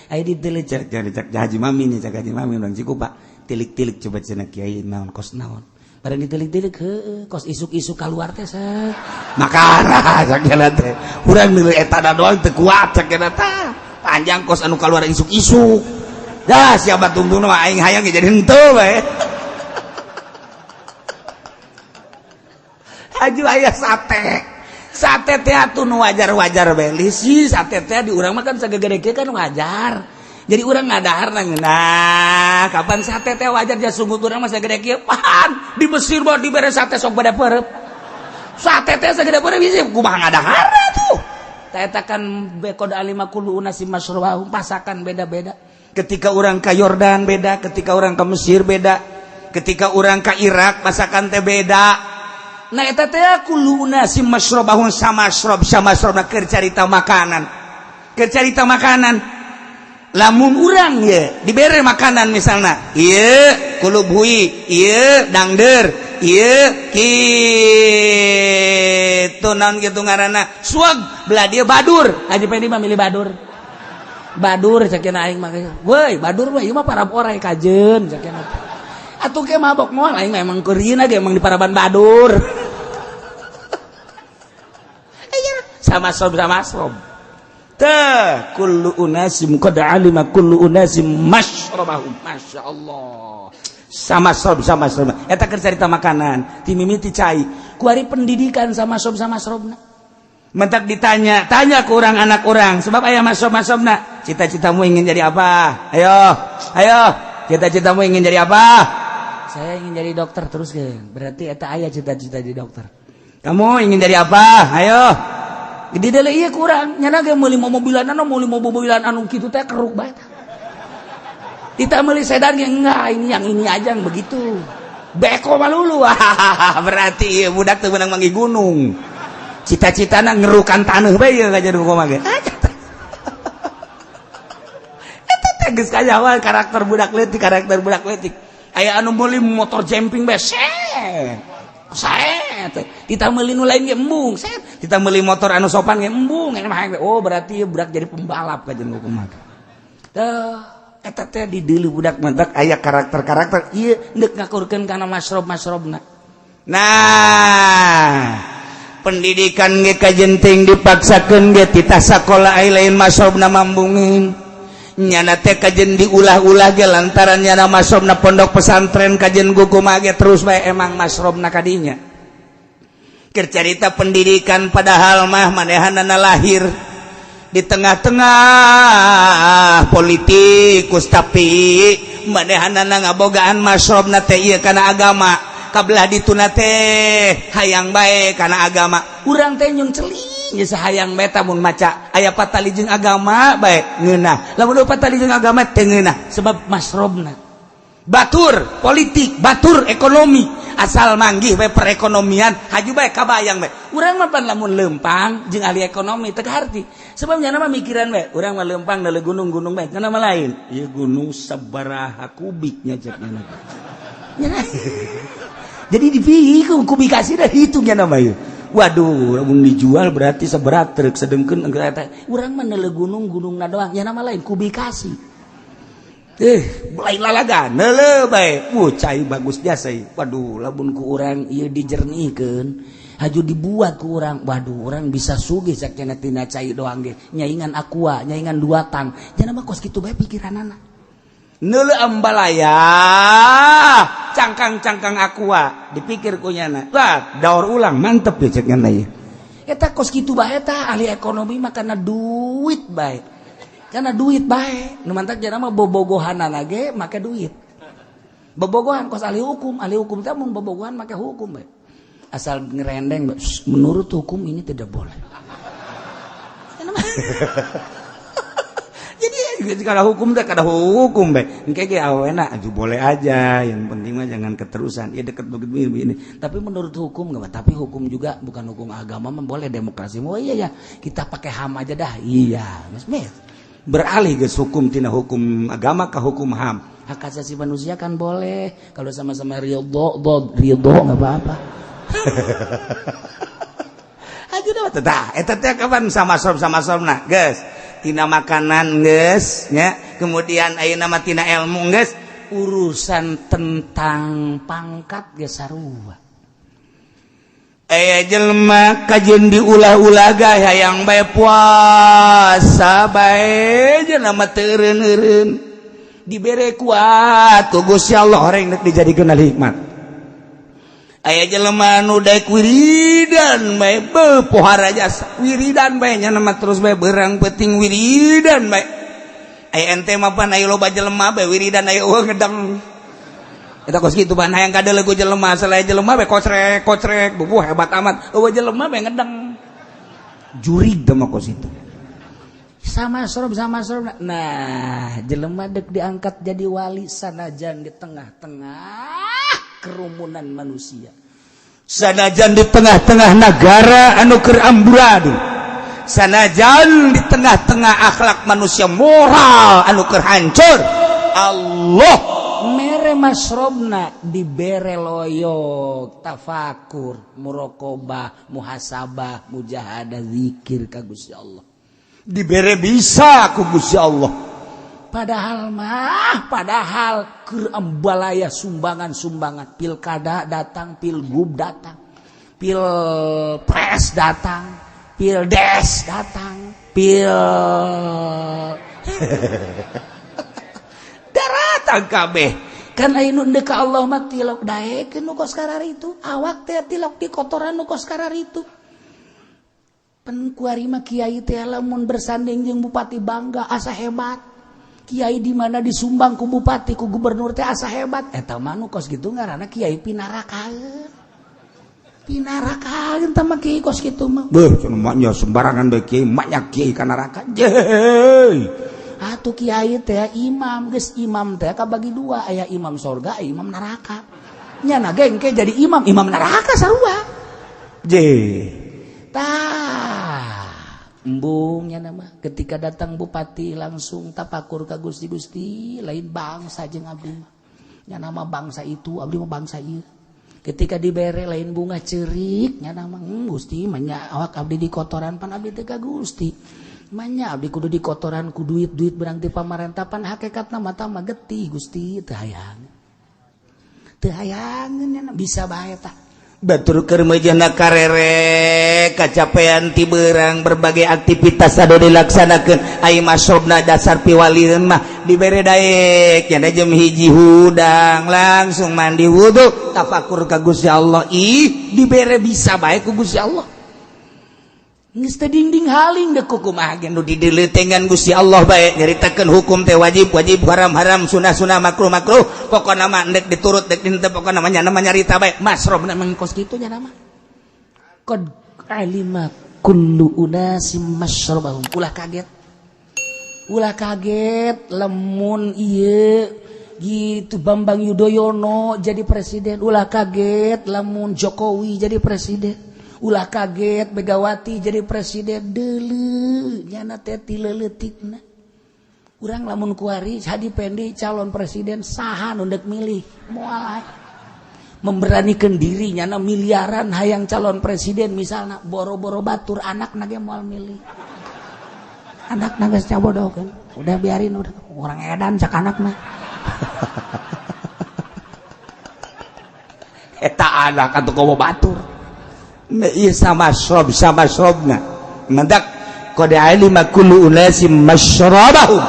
Aya ditelik cek cek Haji Mamin cek Haji Mamin urang Cikupa. Tilik-tilik coba cenah kiai naon kos naon. Barang ditilik-tilik heueuh kos isuk-isuk kaluar teh sa. Makara cek cenah teh. Urang nilai eta doang teu kuat cek cenah tah. Panjang kos anu kaluar isuk-isuk. Dah siapa tungtung mah aing hayang jadi henteu bae. Haju aya sate. Sate teh atuh nu wajar-wajar bae. Lisi sate teh di urang mah kan sagede kieu kan wajar. Jadi urang ngadahar nah, kapan sate teh wajar ja sungguh urang mah sagede kieu. Pan di Mesir mah dibere sate sok bade perep. Sate teh sagede perep bisi kumaha ngadahar atuh. Ta eta kan qad alima kullu unasim masyrabahum, masakan beda-beda. Ketika orang ke Yordan beda, ketika orang ke Mesir beda, ketika orang ke Irak masakan teh beda. Nah, eta teh kullu unasim masyrabahum, sama masrob sama masrob. Nah, keur carita makanan, keur carita makanan, lamun urang ye dibere makanan, misalnya ieu kulub hui, ieu dangder, ieu kitu, naon kitu ngaranna, suag belah dia badur. Haji Pendi mah milih badur, badur cek aing mah. Woi, badur mah ieu mah para orai kajeun cek. Atuh ke mabok moal aing mah, emang keurieuna ge emang di paraban badur. Iya, sama sob sama sob teh. Kullu unasim qad alima kullu unasim masyrabahum. Masya Allah, sama sob sama sob. Eta keur carita makanan ti mimiti cai. Kuari pendidikan sama sob sama sobna. Mentak ditanya tanya ke orang, anak orang, sebab aya masrob masrobna. Cita-citamu ingin jadi apa? Ayo, ayo, cita-citamu ingin jadi apa? Saya ingin jadi dokter. Terus ke berarti eta aya cita-cita jadi dokter. Kamu ingin jadi apa? Ayo. Di dalam iya kurang nyana ge meuli mobilan, anu meuli mobilan anu kitu teh keruk bae. Kita meuli sedan ge enggak, ini yang ini aja yang begitu beko malulu. Berarti iya budak teu meunang manggih gunung, cita-citana ngerukan taneuh bae ieu kajian kumaha ge. Eta teh geus kanyawan karakter budak leutik. Karakter budak leutik aya anu meuli motor jumping bae, set set. Kita meuli nu lain ge embung, set. Kita meuli motor anu sopan ge embung. Oh, berarti budak jadi pembalap kajian kumaha teh. Eta teh di deuleu budak mentak aya karakter-karakter ieu deuk ngakurkeun kana masrob-masrobna. Nah, pendidikan ge kajenting dipaksakeun ge titah sakola, ai lain masrobna mambungin. Nyana teh kajen diulah-ulah ge lantaran nyana masrobna pondok pesantren kajen kumaha ge terus bae emang masrobna kadinya. Keur carita pendidikan, padahal mah manehanana lahir di tengah-tengah politikus, tapi manehanana ngabogaan masrobna teh ieu kana agama. Kabelah dituna teh hayang bae kana agama. Urang teh nyung celing geus hayang bae mun maca aya patali jeung agama bae ngeunah, lamun patali jeung agama teu ngeunah, sebab masrobna batur politik, batur ekonomi. Asal manggih bae perekonomian haju bae, kabayang bae. Urang mah pan lamun lempang jeung ahli ekonomi teu kaharti, sebab nyana mah mikiran bae. Urang mah lempang dari gunung-gunung bae, nyana mah lain ieu gunung sabaraha kubiknya cek nyana. Jadi dipikir kubikasi dah hitungnya nama ieu. Waduh, lamun dijual berarti seberat truk, sedengkeun urang mah neuleuh gunung-gunungna doang, nya nama lain kubikasi. Lain lalaga neuleuh bae. Wuh, cai bagus jasa ieu. Waduh, lamun ku urang ieu dijernihkeun, haju dibuat ku urang. Waduh, urang bisa sugih sakjana tina cai doang ge. Nyaingan Aqua, nyaingan dua tang. Nya mah kos kitu bae pikiranana. Neuleuh ambalaya, cangkang-cangkang Aqua dipikir ku nyana. Wah, daur ulang mantep ya cek nyana ieu. Eta kos kitu bae tah ahli ekonomi mah, kana duit bae. Karena duit bae nu mantak jana mah bobogohanana ge make duit. Bobogohan kos ahli hukum, ahli hukum teh mun bobogohan make hukum bae. Asal ngerendeng, menurut hukum ini tidak boleh. Jadi kalau hukum teh kada hukum bae. Engke ge awena boleh aja, yang penting mah jangan keterusan. Ya deket begitu begini. Tapi menurut hukum enggak, tapi hukum juga bukan hukum agama mah boleh, demokrasi. Oh iya ya, kita pakai HAM aja dah. Iya, Mas. Beralih ke hukum tina hukum agama ke hukum HAM. Hak asasi manusia kan boleh kalau sama-sama ridho, ridho nggak apa-apa. Aja dah tah eta teh kapan sama sob sama sobna geus tina makanan geus nya, kemudian ayeuna mah tina ilmu geus, urusan tentang pangkat geus sarua. Aya jelema kajeun diulah-ulah ga hayang bae puasa bae jelema teu eureun-eureun, dibere kuat ku Gusti Allah orang rek dijadikeun ahli hikmat. Aya jelema nu daek wiridan bae, beuh, pohara jasa wiridan bae nya mah, terus bae berang penting wiridan bae. Aya ente mah pan aya loba jelema bae wiridan, aya eueuh ngedeng. Eta kos kitu ban hayang kadeuleu ku jelema, selain jelema bae kocrek kocrek, bubuh hebat amat, eueuh jelema bae ngedeng. Jurig teh mah kos itu. Sama masrob, sama masrob. Nah, jelema dek diangkat jadi wali sanajan di tengah-tengah kerumunan manusia. Sanajan di tengah-tengah negara anu keur amburadul. Sanajan di tengah-tengah akhlak manusia, moral anu keur hancur, Allah mere masrobna, dibere loyok, tafakur, muraqabah, muhasabah, mujahadah, zikir ka Gusti Allah. Dibere bisa ku Gusti Allah. Padahal mah, padahal keur ambalaya sumbangan-sumbangan, pilkada datang, pilgub datang, pilpres datang, pildes datang, pil daratan kabeh. Kan aya nu ka Allah mah tilok daekeun nu kos itu, awak teh tilok di kotoran nu kos itu. Pen kuari mah kiai teh lamun bersanding jeung bupati bangga, asa hebat. Kiai di mana disumbang ku bupati, ku gubernur teh asa hebat. Eta mah nu kos kitu ngaranna kiai pinarakaeun. Pinarakaeun tah mah kiai kos kitu mah. Beuh, cenah maknya sembarangan bae kiai, maknya kiai ka neraka. Jeuy. Atuh kiai teh imam, geus imam teh kabagi dua, aya imam sorga, aya imam neraka. Nya na gengke jadi imam, imam neraka sarua. Je. Tah, embungnya nama ketika datang bupati langsung tapakur ka Gusti. Gusti, lain bangsa jeung abdi mah. Nya nama bangsa itu, abdi mah bangsa ieu. Ketika dibere lain bunga cerik, nya nama Gusti manya awak abdi di kotoran, pan abdi teh ka Gusti. Manya abdi kudu di kotoran ku duit-duit berang ti pamarentah, pan hakikatna mata mah getih Gusti, teu hayang. Teu hayangeun bisa bae tah. Batur keur meujeuhna karere kacapean ti beurang, berbagai aktivitas anu dilaksanakeun, ai masrobna dasar piwalieun mah dibere daek nya jam 1 hudang, langsung mandi, wudu, tafakur ka Gusti Allah. Ih, dibere bisa bae ku Gusti Allah. Geus teh dingding haling deh, kumaha ge nu dideuletengan Gusti Allah bae. Nyaritakeun hukum teh wajib wajib, haram haram, sunah sunah, makruh makruh, pokona mah ndek diturut dek henteu, pokona mah nya nyarita bae. Masrobna mah kos kitu nya nama qad alima kullu unasim masyrabahum. Ulah kaget, ulah kaget lemun ieu gitu Bambang Yudhoyono jadi presiden, ulah kaget lamun Jokowi jadi presiden, ulah kaget Megawati jadi presiden. Deuleu nyana teh ti leuletikna. Urang lamun kuari Hadi Pendi calon presiden, saha nu deuk milih? Moal memberanikan diri nyana miliaran hayang calon presiden misalnya, boro-boro batur, anak ge moal milih. Anak geus cabodoh kan, udah biarin, udah orang edan cak anakna. Eta anak atuh komo batur. Iya, sama masrob, sama masrobna mendak qad alima kullu unasim masyrabahum.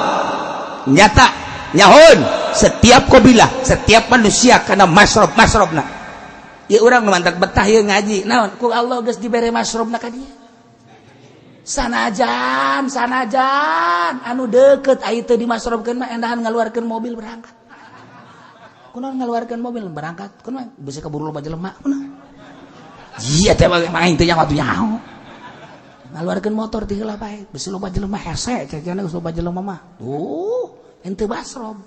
Nyata nyahun setiap kabilah, setiap manusia karena masrob masrobna. Ya, urang mantak betah ya ngaji naon ku Allah geus dibere masrobna ka dia. Sanajan, sanajan anu deket aya teu dimasrobkeun mah endahan ngaluarkeun mobil berangkat. Kunaon ngaluarkeun mobil berangkat? Kunaon bisa keburu loba jelema? Kunaon? Iya teh mah aing teh nyaho atuh nyaho. Ngaluarkeun motor ti heula bae, bisi loba jelema hese cecena geus loba jelema mah. Tuh, ente masrob.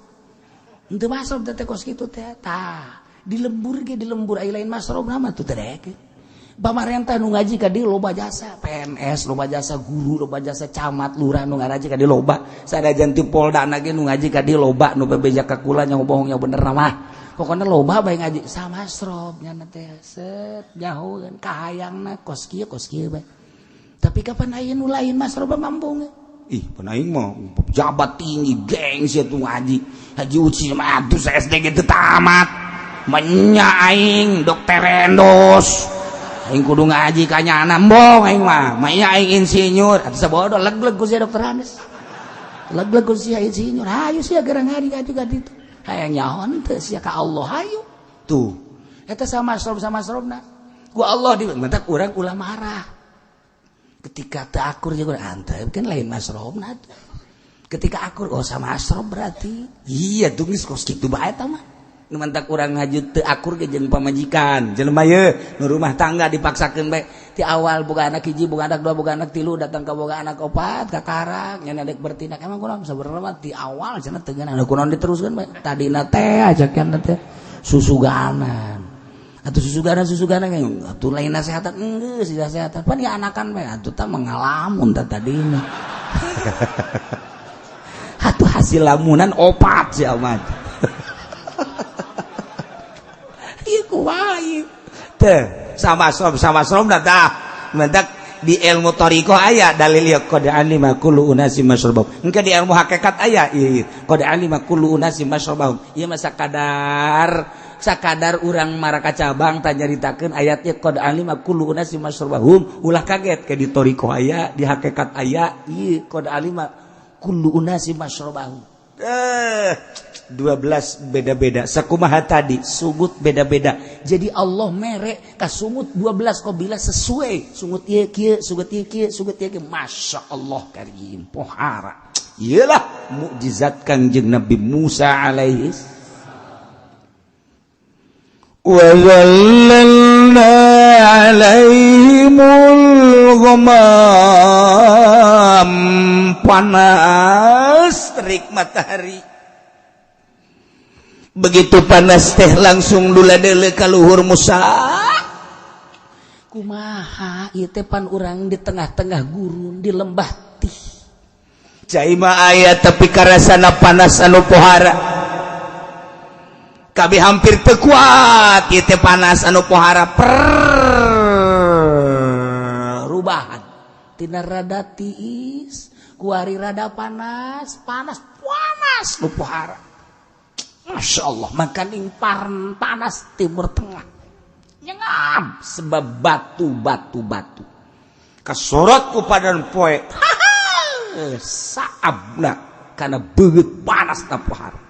Ente masrob teh kos kitu teh. Tah, di lembur ge, di lembur aya lain masrob mah tuh teh. Pamarentah nu ngaji ka dieu loba jasa, PNS loba jasa, guru loba jasa, camat, lurah nu ngaji ka dieu loba. Sanajan ti Polda ge nu ngaji ka dieu loba, nu bebeja ka kula nya bohong nya bener mah. Pokoknya loba bae ngaji sama masrob nya teh set nyahoeun kahayangna kos kieu, kos kieu bae. Tapi kapan aya nu lain masrob mambung? Ih, pan aing mah pejabat tinggi gengsi atuh ngaji. Haji Uci mah atuh SD ge teu tamat. Menya aing dokter endos. Aing kudu ngaji ka nyana, embong aing mah. Manya aing insinyur atuh sabodo leg-leg ku sia dokter Andes. Leg-leg ku sia insinyur. Hayu sia gerang ngaji ngaji ka ditu. Hayang nyaho teu sia ka Allah, hayu. Tuh. Eta sama masrob, sama masrobna. Ku Allah di mentak urang ulah marah. Ketika teu akur jeung urang antep kan lain masrobna. Ketika akur, oh sama masrob berarti. Iya tuh geus kos kitu bae eta mah. Nu mantak urang ngaju teu akur ge jeung pamajikan. Jelema ye nu rumah tangga dipaksakeun bae. Ti awal boga anak hiji, boga anak dua, boga anak tilu, datang ka boga anak opat, kakarak nya dek bertindak. Emang kunaon sebenarnya mah ti awal cenah teu ngeunah, kunaon diteruskeun bae? Tadina teh ajakan teh susuganan atau susuganan, susuganan atuh lain nasehatan, geus nasehatan pan ya anakan bae atuh tah mengalamun tah tadina atuh hasil lamunan opat si amat. Ieu kumaha teh sama som sama som dah mentak di ilmu thariqah aya dalil ya qad alima kullu unasi masyrabahum. Engke di ilmu hakikat aya ieu qad alima kullu unasi masyrabahum. Ieu mah sakadar sakadar urang maraka cabang tah nyaritakeun ayatnya qad alima kullu unasi masyrabahum. Ulah kaget ke di thariqah aya, di hakikat aya ieu qad alima kullu unasi masyrabahum. 12 beda-beda, sakumaha tadi sungut beda-beda. Jadi Allah mere ka sungut 12 qabilah sesuai sungut ieu kieu, sungut ieu kieu, sungut ieu kieu. Masya Allah karim, pohara iyalah mukjizat Kangjeng Nabi Musa alaihi.
Wa zallalna alaihimul ghamam,
panas terik matahari, begitu panas teh langsung dula dele ka luhur. Musa, kumaha ieu teh? Pan urang di tengah-tengah gurun, di lembah Tih.
Cai mah aya, tapi karasana panas anu pohara.
Kami hampir teu kuat ieu teh, panas anu pohara. Perubahan tina rada tiis kuari rada panas, panas panas nu pohara. Masya Allah, makan panas Timur Tengah nyengam sebab batu batu batu
Kasorot ku padan poe.
Saabna karena beut panas na pohara.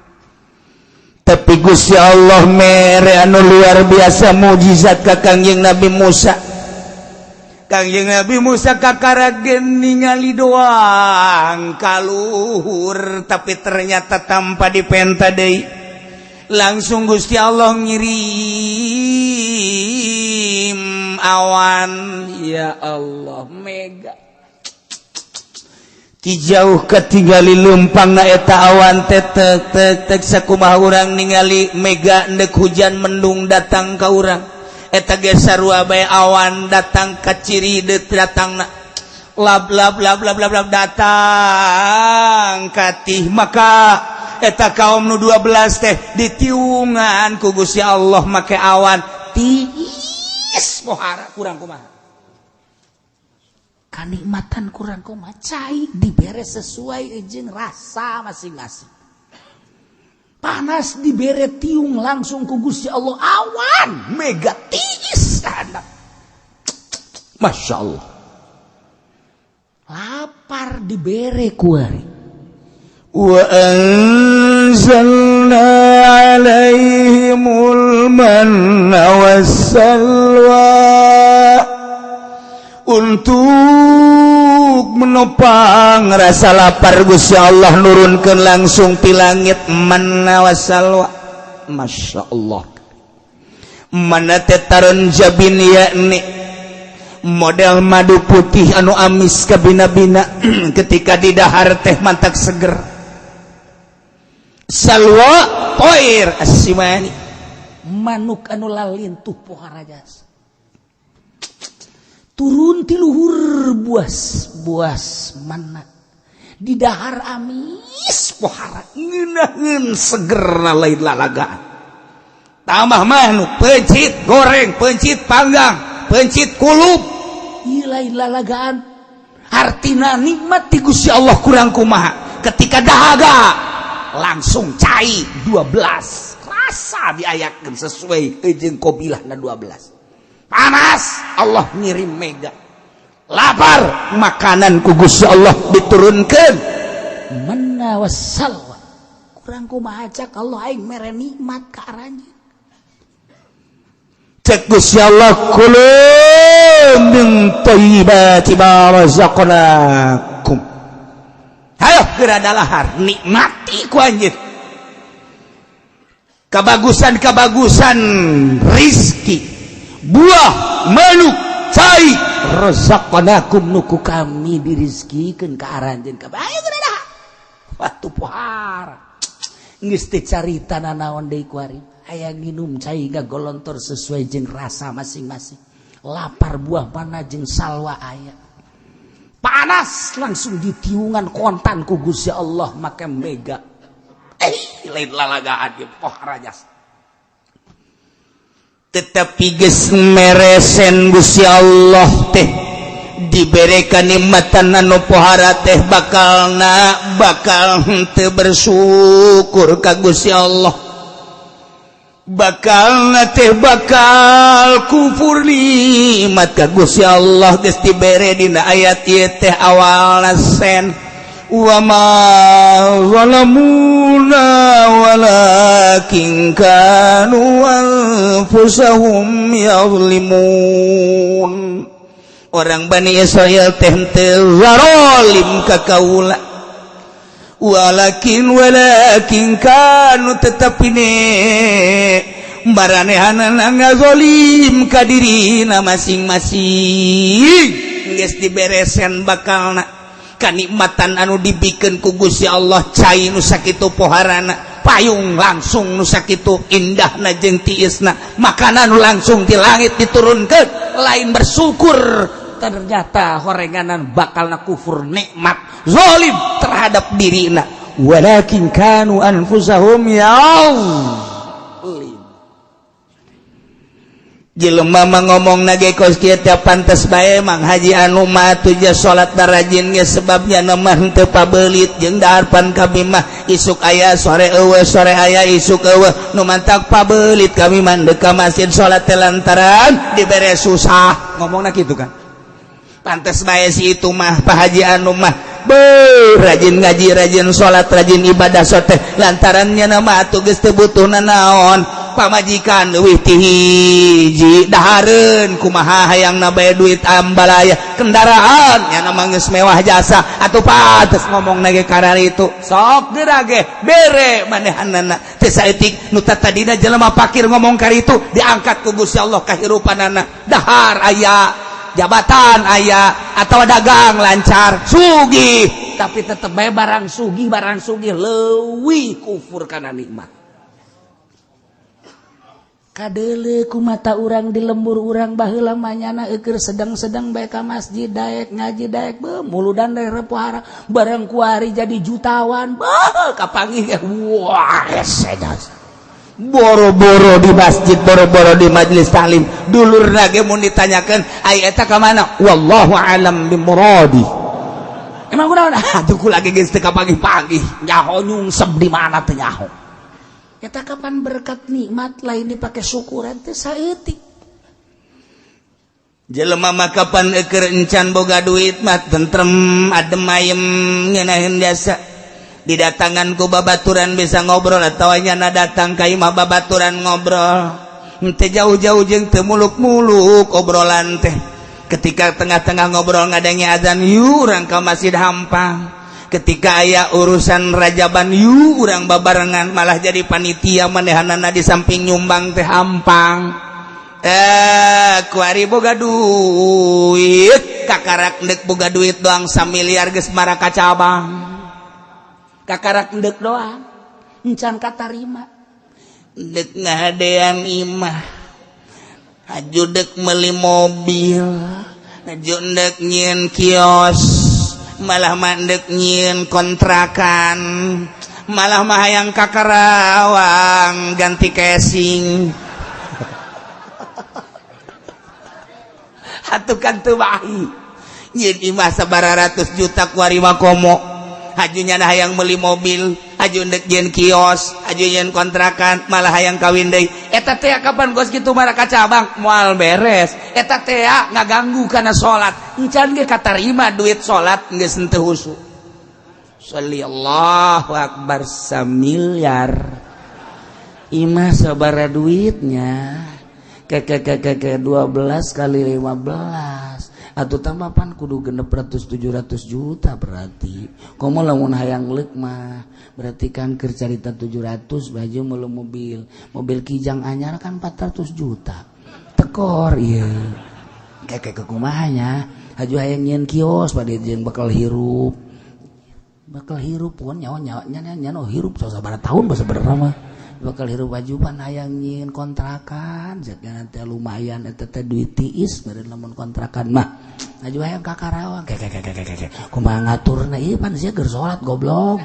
Tapi Gusti Allah mere anu luar biasa, mukjizat ka Kangjeng Nabi Musa.
Kangjeng Nabi Musa kakaragen ningali doang kaluhur, tapi ternyata tanpa dipenta deui langsung Gusti Allah ngirim awan. Ya Allah, mega.
Ti jauh ketinggali lumpang na eta awan teh tek tek tek,
sakumaha urang ningali mega ndek hujan, mendung datang ka urang, eta ge sarua bae. Awan datang ka ciri deut datangna lab lab lab lab lab lab datang katih. Maka eta kaum nu 12 teh ditiungan ku Gusti Allah make awan tiis pohara. Kurang kumaha kanikmatan, kurang kumaha cai dibere sesuai jeung rasa masing-masing. Panas dibere tiung langsung ku Gusti Allah awan mega tiis ka.
Masya Allah.
Lapar dibere kuari.
Wa anzalna alaihimul manna wassalwa,
untuk menopang rasa lapar Gusti Allah nurunkan langsung ti langit manna wassalwa. Masya Allah, mana tetaran jabin, yakni model madu putih anu amis kabina-bina, ketika didahar teh mantak seger. Salwa toir asimani,
manuk anu lalintuh pohara jas turun ti luhur buas buas mana didahar amis pohara.
Ngeunaheun segerna lain lalagaan. Tambah manuk pencit goreng, pencit panggang, pencit kulup.
Ieu lain lalagaan.
Artina nikmat ti Gusti Allah kurang kumaha, ketika dahaga langsung cai 12 rasa diayakeun sesuai jeung qabilahna 12. Panas Allah ngirim mega, lapar makanan ku Gusti Allah diturunkan.
Manna wassalwa, kurang kumaha cak Allah aing mere nikmat ka aranjeun?
Cek Gusti Allah, kulu min thayyibati ma razaqnakum. Hayo geura dalahar, nikmati ku anjeun kabagusan-kabagusan rizki, buah, manuk. Cai razaqnakum nu ku kami dirizkikeun ka aranjeun kabeh. Ayo geura dahar. Watu pohara. Geus teu carita nanaon deui kuari. Hayang nginum cai gagolontor sesuai jeung rasa masing-masing. Lapar buah mana jeung salwa aya. Panas langsung ditiungan kontan ku Gusti Allah make mega. Lain lalagaan ieu pohara jasa.
Tetapi geus meresen Gusti Allah teh dibere kanikmatan anu pohara teh bakalna bakal henteu bersyukur ka Gusti Allah, bakal teh bakal kufur nikmat ka Gusti Allah. Geus dibere dina ayat ieu teh awalna sen wa ma zalamuna walakin kanu anfusahum yazlimun. Orang Bani Israel teh henteu zarolim ka kaula, walakin walakin kanu tetapi ne maranehanana ngazolim ka dirina masing-masing. Geus diberesen bakalna kanikmatan anu dibikeun ku Gusti Allah, cai nu sakitu poharana, payung langsung nu sakitu indahna jeung tiisna, makanan nu langsung di langit diturunkeun, lain bersyukur.
Ternyata horenganan bakalna kufur nikmat, zalim terhadap dirina.
Walakin kanu anfusahum yazlim. Jelema mah ngomong nage kos kieu teh pantes bae Mang Haji anu mah atuh ja salat rajin ge, sebabnya mah henteu pabelit jeung daharpan kami mah isuk aya sore eueuh, sore aya isuk eueuh, nu mantak pabelit kami mah deuk ka masjid salat teh lantaran dibere susah. Ngomongna kitu kan, pantes bae si itu mah, Pak Haji anu mah beuh rajin ngaji, rajin salat, rajin ibadah sote, lantarannya nama atuh geus teu butuh nanaon, pamajikan leuwih ti hiji, dahareun kumaha hayangna bae, duit ambalaya, kendaraan nya mah geus mewah jasa, atuh pantes ngomong ge kararitu. Sok geura ge bere manehanana teu saeutik nu tadina jelema pakir ngomong karitu diangkat ku Gusti Allah kahirupanana, dahar aya, jabatan aya, atau dagang lancar, sugih.
Tapi tetep bae barang sugih, barang sugih leuwih kufur kana nikmat. Kadele ku mata urang di lembur urang baheula manyana eukeur sedang-sedang bae ka masjid, daek ngaji, daek beuh muludan daek pohara, barang kuari jadi jutawan, beuh kapanggih ge wah hese jasa.
Boro-boro di masjid, boro-boro di majelis taklim, dulur ge mun ditanyakeun ai eta ka mana, wallahu alam bimuradi.
Emang kunaon atuh kula ge geus teu kapanggih-panggih, nyaho nyungsep di mana teu nyaho. Eta kapan berkat nikmat lain dipake syukuran teh saeutik.
Jelema mah kapan eukeur encan boga duit mah tentrem, adem ayem, ngeunaheun jasa. Didatangan ku babaturan bisa ngobrol atau nyana datang ka imah babaturan ngobrol henteu jauh-jauh jeung teu muluk-muluk obrolan teh. Ketika tengah-tengah ngobrol ngadenge azan, yuk urang ka masjid hampang. Ketika aya urusan rajaban, yuk urang babarengan, malah jadi panitia manehanana di samping nyumbang teh hampang. Kuari boga duit, kakarak ndek boga duit doang samiliar geus maraka cabang,
kakarak ndek doang encan katarima.
Dek ngahadean imah, haju dek meuli mobil, haju ndek nyieun kios, malah mah ndek nyieun kontrakan, malah mah hayang ka Karawang ganti casing. Atuh kan teu bahi nyieun imah sabaraha ratus juta, kuari mah komo hajunya hayang beli mobil, haju ndek nyieun kios, haju nyieun kontrakan, malah hayang kawin deui. Eta teh kapan gos kitu maraka cabang moal beres. Eta teh ngaganggu kana salat, encan ge katarima duit salat geus henteu husu. Sallallahu akbar, samiliar imah sabaraha duitnya ke ke ke ke ke 12 kali 15 atau tambah pan kudu 600 700 juta. Berarti komo lamun hayang leuk mah berarti kan keur carita 700 baju meuli mobil, mobil Kijang anyar kan 400 juta tekor ieu.
Kayak kekumahanya haju hayang nyieun kios pada jeung bakal hirup pun nyawa nyawa nya nya hirup sabaraha tahun bahasa mah bakal hirup wajuban hayang nyieun kontrakan jadnya teh lumayan eta teh duit tiis beureun lamun kontrakan mah haju hayang ka Karawang kayak kumaha ngaturna ieu pan sia keur salat goblok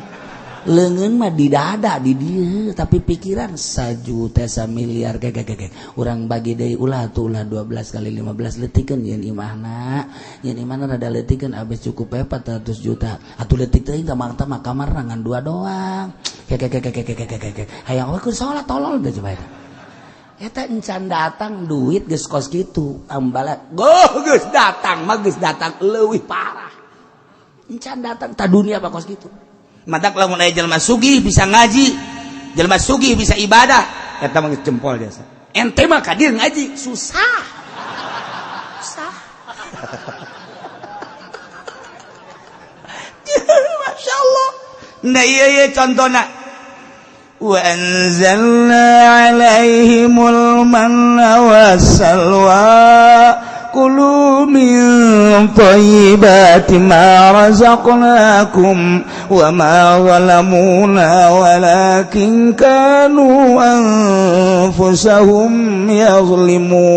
leungeun mah di dada di dieu tapi pikiran sajuta samiliar kayak urang bagi deui ulah tuh ulah 12 kali 15 leutikeun yeun imahna rada leutikeun abis cukup we 400 juta atuh leutik teuing ka mah kamar ngan 2 doang kayak hayang we keur salat tolol teh coba eta eta encan datang duit geus kos kitu ambalat goh geus datang mah geus datang leuwih parah encan datang ta dunia mah kos kitu.
Matak lamun aya jelema sugih bisa ngaji, jelema sugih bisa ibadah, eta mah geus jempol jasa.
Ente mah kadir ngaji susah. Susah.
Masya Allah. Nah iya iya contohna. Wa anzalna alaihimul manna wassalwa kulu min thayyibati ma razaqnakum wa ma zalamuna walakin kanu anfusahum yazlimun.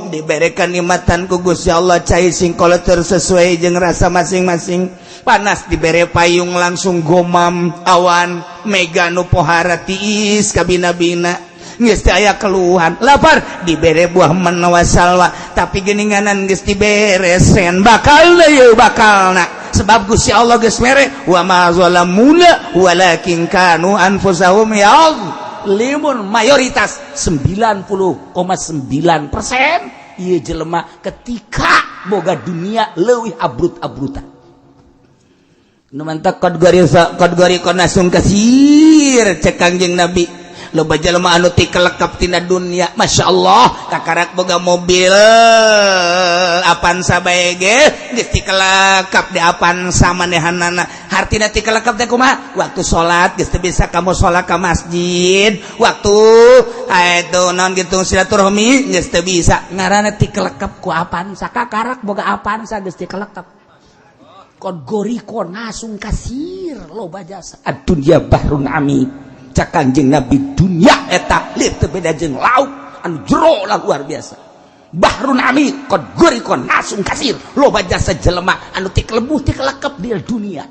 Diberikan nikmatan ku Gusti Allah cai sing koleter sesuai jeung rasa masing-masing. Panas dibere payung langsung gomam awan mega nu pohara tiis kabina-bina geus teu aya keluhan. Lapar dibere buah manna salwa tapi geuninganan geus dibere sen bakalna yeuh bakalna sebab Gusti Allah geus mere wa ma zalamuna walakin kanu anfusahum yazlimun. Mayoritas 90,9% ieu jelema
ketika boga dunia leuwih abrut-abrutan.
Nu mantak qad garisa qad garika nasung kasir cek Kangjeng Nabi. Loba jelema anu tikelekap tina dunia, Masya Allah kakarak boga mobil Avanza bae ge geus tikelekap di Avanza manehanana. Hartina tikelekap teh kumaha? Waktu salat geus teu bisa kamu salat ka masjid, waktu itu naon gitu silaturahmi geus teu bisa, ngaranna tikelekap
ku Avanza. Kakarak boga Avanza geus tikelekap qad goriko nasung kasir loba jasa.
Ad-dunya bahrun amik. Cak Kangjeng Nabi dunia eta lir teu beda jeung laut anu jero lah luar biasa. Bahrun amik qad goriko nasung kasir loba jasa jelema anu tikelebuh tikelekep di dunia.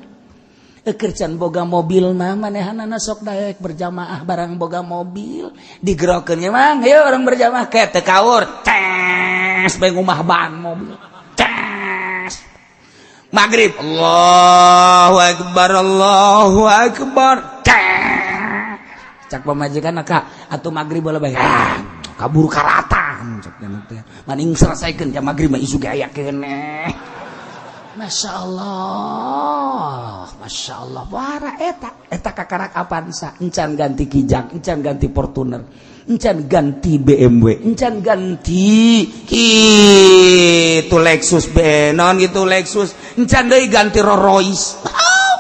Ekercan boga mobil mah manehanana sok daek berjamaah barang boga mobil digerokeun nya mang ayo orang berjamaah ke teu kaur tes bae ngumah ban mobil tes
maghrib Allahu akbar Allahu akbar
cak pamajikan ka atuh maghrib bola bae kabur karatan cak teh maning selesaikeun jam maghrib mah isu ge aya keneh. Masya Allah, Masya Allah wara eta eta kakarak Avanza encan ganti Kijang, encan ganti Fortuner, encan ganti BMW, encan ganti
kitu Lexus benon gitu Lexus, encan deui ganti Rolls Royce.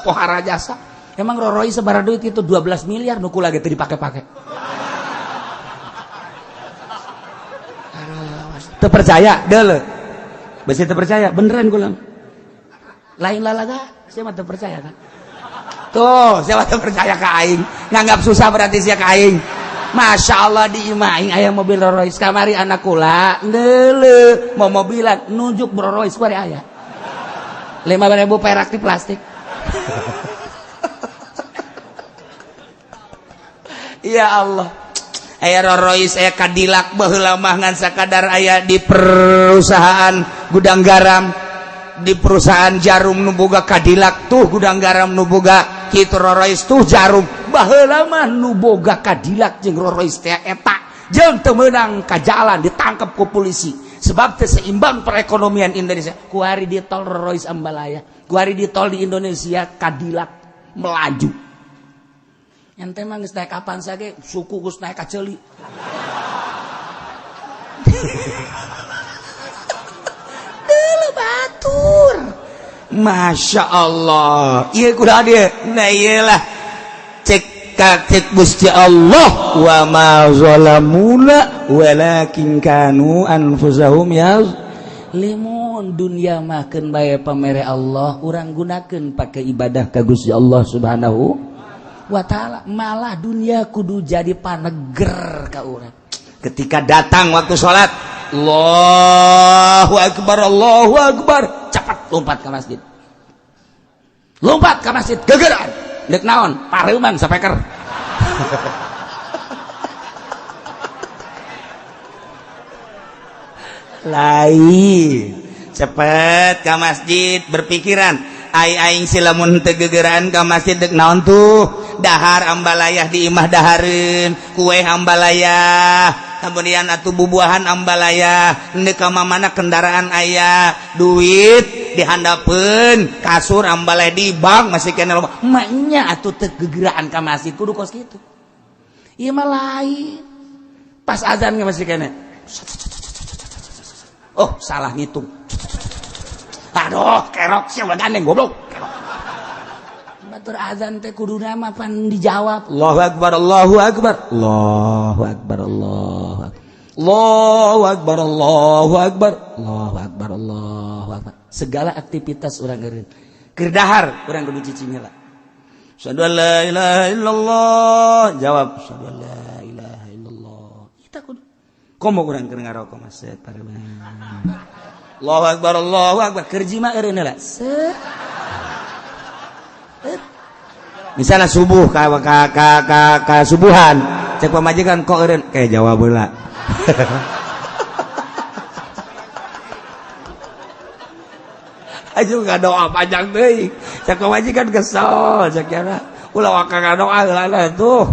Pohara jasa.
Emang Rolls Royce sabaraha duit itu 12 miliar nu kula ge teu dipake-pake.
Teu percaya deuleu. Besi teu percaya beneran kula.
Lain lalaga, saya mah teu percaya kan.
Tuh, saya mah teu percaya ka aing. Nganggap susah berarti sia ka aing.
Masya Allah di imah aing aya mobil Rolls Royce kamari anak kula deuleu mau mobilan nunjuk Rolls Royce kuari aya. 5.000 perak di plastik.
Ya Allah. Aya Rolls Royce aya Cadillac baheula mah ngan sakadar aya di perusahaan gudang garam, di perusahaan jarum nu boga Cadillac tuh gudang garam nu boga kitu Rolls Royce tuh jarum.
Baheula mah nu boga Cadillac jeung Rolls Royce teh eta jeung teu meunang ka jalan ditangkep ku polisi sebab teu seimbang perekonomian Indonesia. Kuari di tol Rolls Royce ambalaya, kuari di tol di Indonesia Cadillac melaju. Ente mah geus naik Avanza ge suku geus naik ka ceuli. Deuleu batur.
Masya Allah. Ieu kudu dia. Nah ieu lah. Cek
Cek Gusti Allah, wa ma zalamuna walakin kanu anfusahum
yazlimun. Dunia mah keun bae pamere Allah, urang gunakeun pakai ibadah ka Gusti Allah Subhanahu wa taala. Malah dunia kudu jadi paneger ka urang.
Ketika datang waktu sholat, Allahu akbar, Allahu akbar, cepat lompat ke masjid, lompat ke masjid gegeran. Dek naon? Pareuman sapeker. Lain, cepet ke masjid berpikiran, ai aing si lamun teu gegeran ka masjid dek naon tuh? Dahar ambalayah di imah, dahareun kue ambalayah, kemudian atuh bubuahan ambalayah. Ndek ka mana kendaraan aya, duit dihandapeun kasur ambalaya, di bank masih kena loba.
Maknya atuh teu gegeraan ka masjid kudu kos kitu. Ieu mah lain, pas azan ge masih kena.
Oh, salah ngitung, aduh, kerok sih gandeng, goblok, kerok.
Batur azan teh kuduna mah pan dijawab.
Allahu akbar, Allahu akbar, Allahu akbar, Allahu akbar, Allahu akbar, Allahu akbar, Allahu akbar, Allahu akbar.
Segala aktivitas urang eureun.
Keur dahar urang kudu cicing heula. Asyhadu an la ilaha illallah, jawab asyhadu an la ilaha illallah. Kita kudu komo urang keur ngarokok mah set. Allahu akbar, Allahu akbar.
Keur jima eureun heula. Set.
Misalnya subuh ka ka ka ka, ka subuhan, cek pamajikan kok eureun, kayak jawab heula. Ayo doa panjang deui, cek pamajikan kesel, cek jana ulah waka ngadoa heula tuh.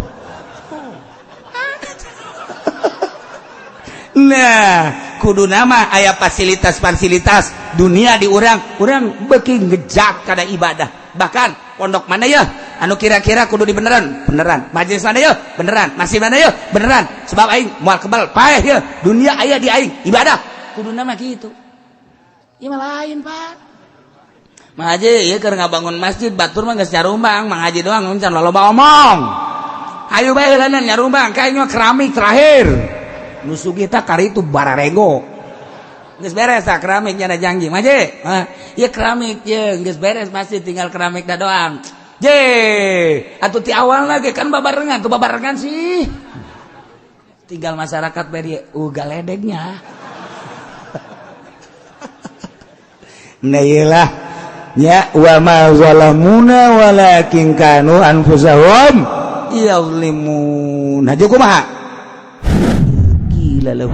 Nah, kudu nama aya fasilitas-fasilitas dunia di urang, urang beuki ngejak kada ibadah. Bahkan pondok mana ya anu kira-kira kudu dibeneran, beneran. Majelis mana ya beneran, masih mana ya beneran, sebab aing moal kebal paeh ya dunia aya di aing ibadah.
Kudu nama kitu. Ieu mah lain, Pak.
Mang Haji, ieu keur ngabangun masjid batur mah geus nyarumbang, Mang Haji doang can loba omong. Ayo bae heulanan nyarumbang, kayak mah keramik terakhir. Nu sugih tah kari itu bararego. Geus beres tah keramik nya janji. Mang Haji, ieu keramik ye geus beres masjid tinggal keramik da doang. Je, atuh ti awal lagi kan babarengan, tuh babarengan sih.
Tinggal masyarakat bae galedegnya.
Nah iyalah ya, wa ma zalamuna walakin kanu anfusahum yazlimun. Nah, kumaha?
Gila lahu.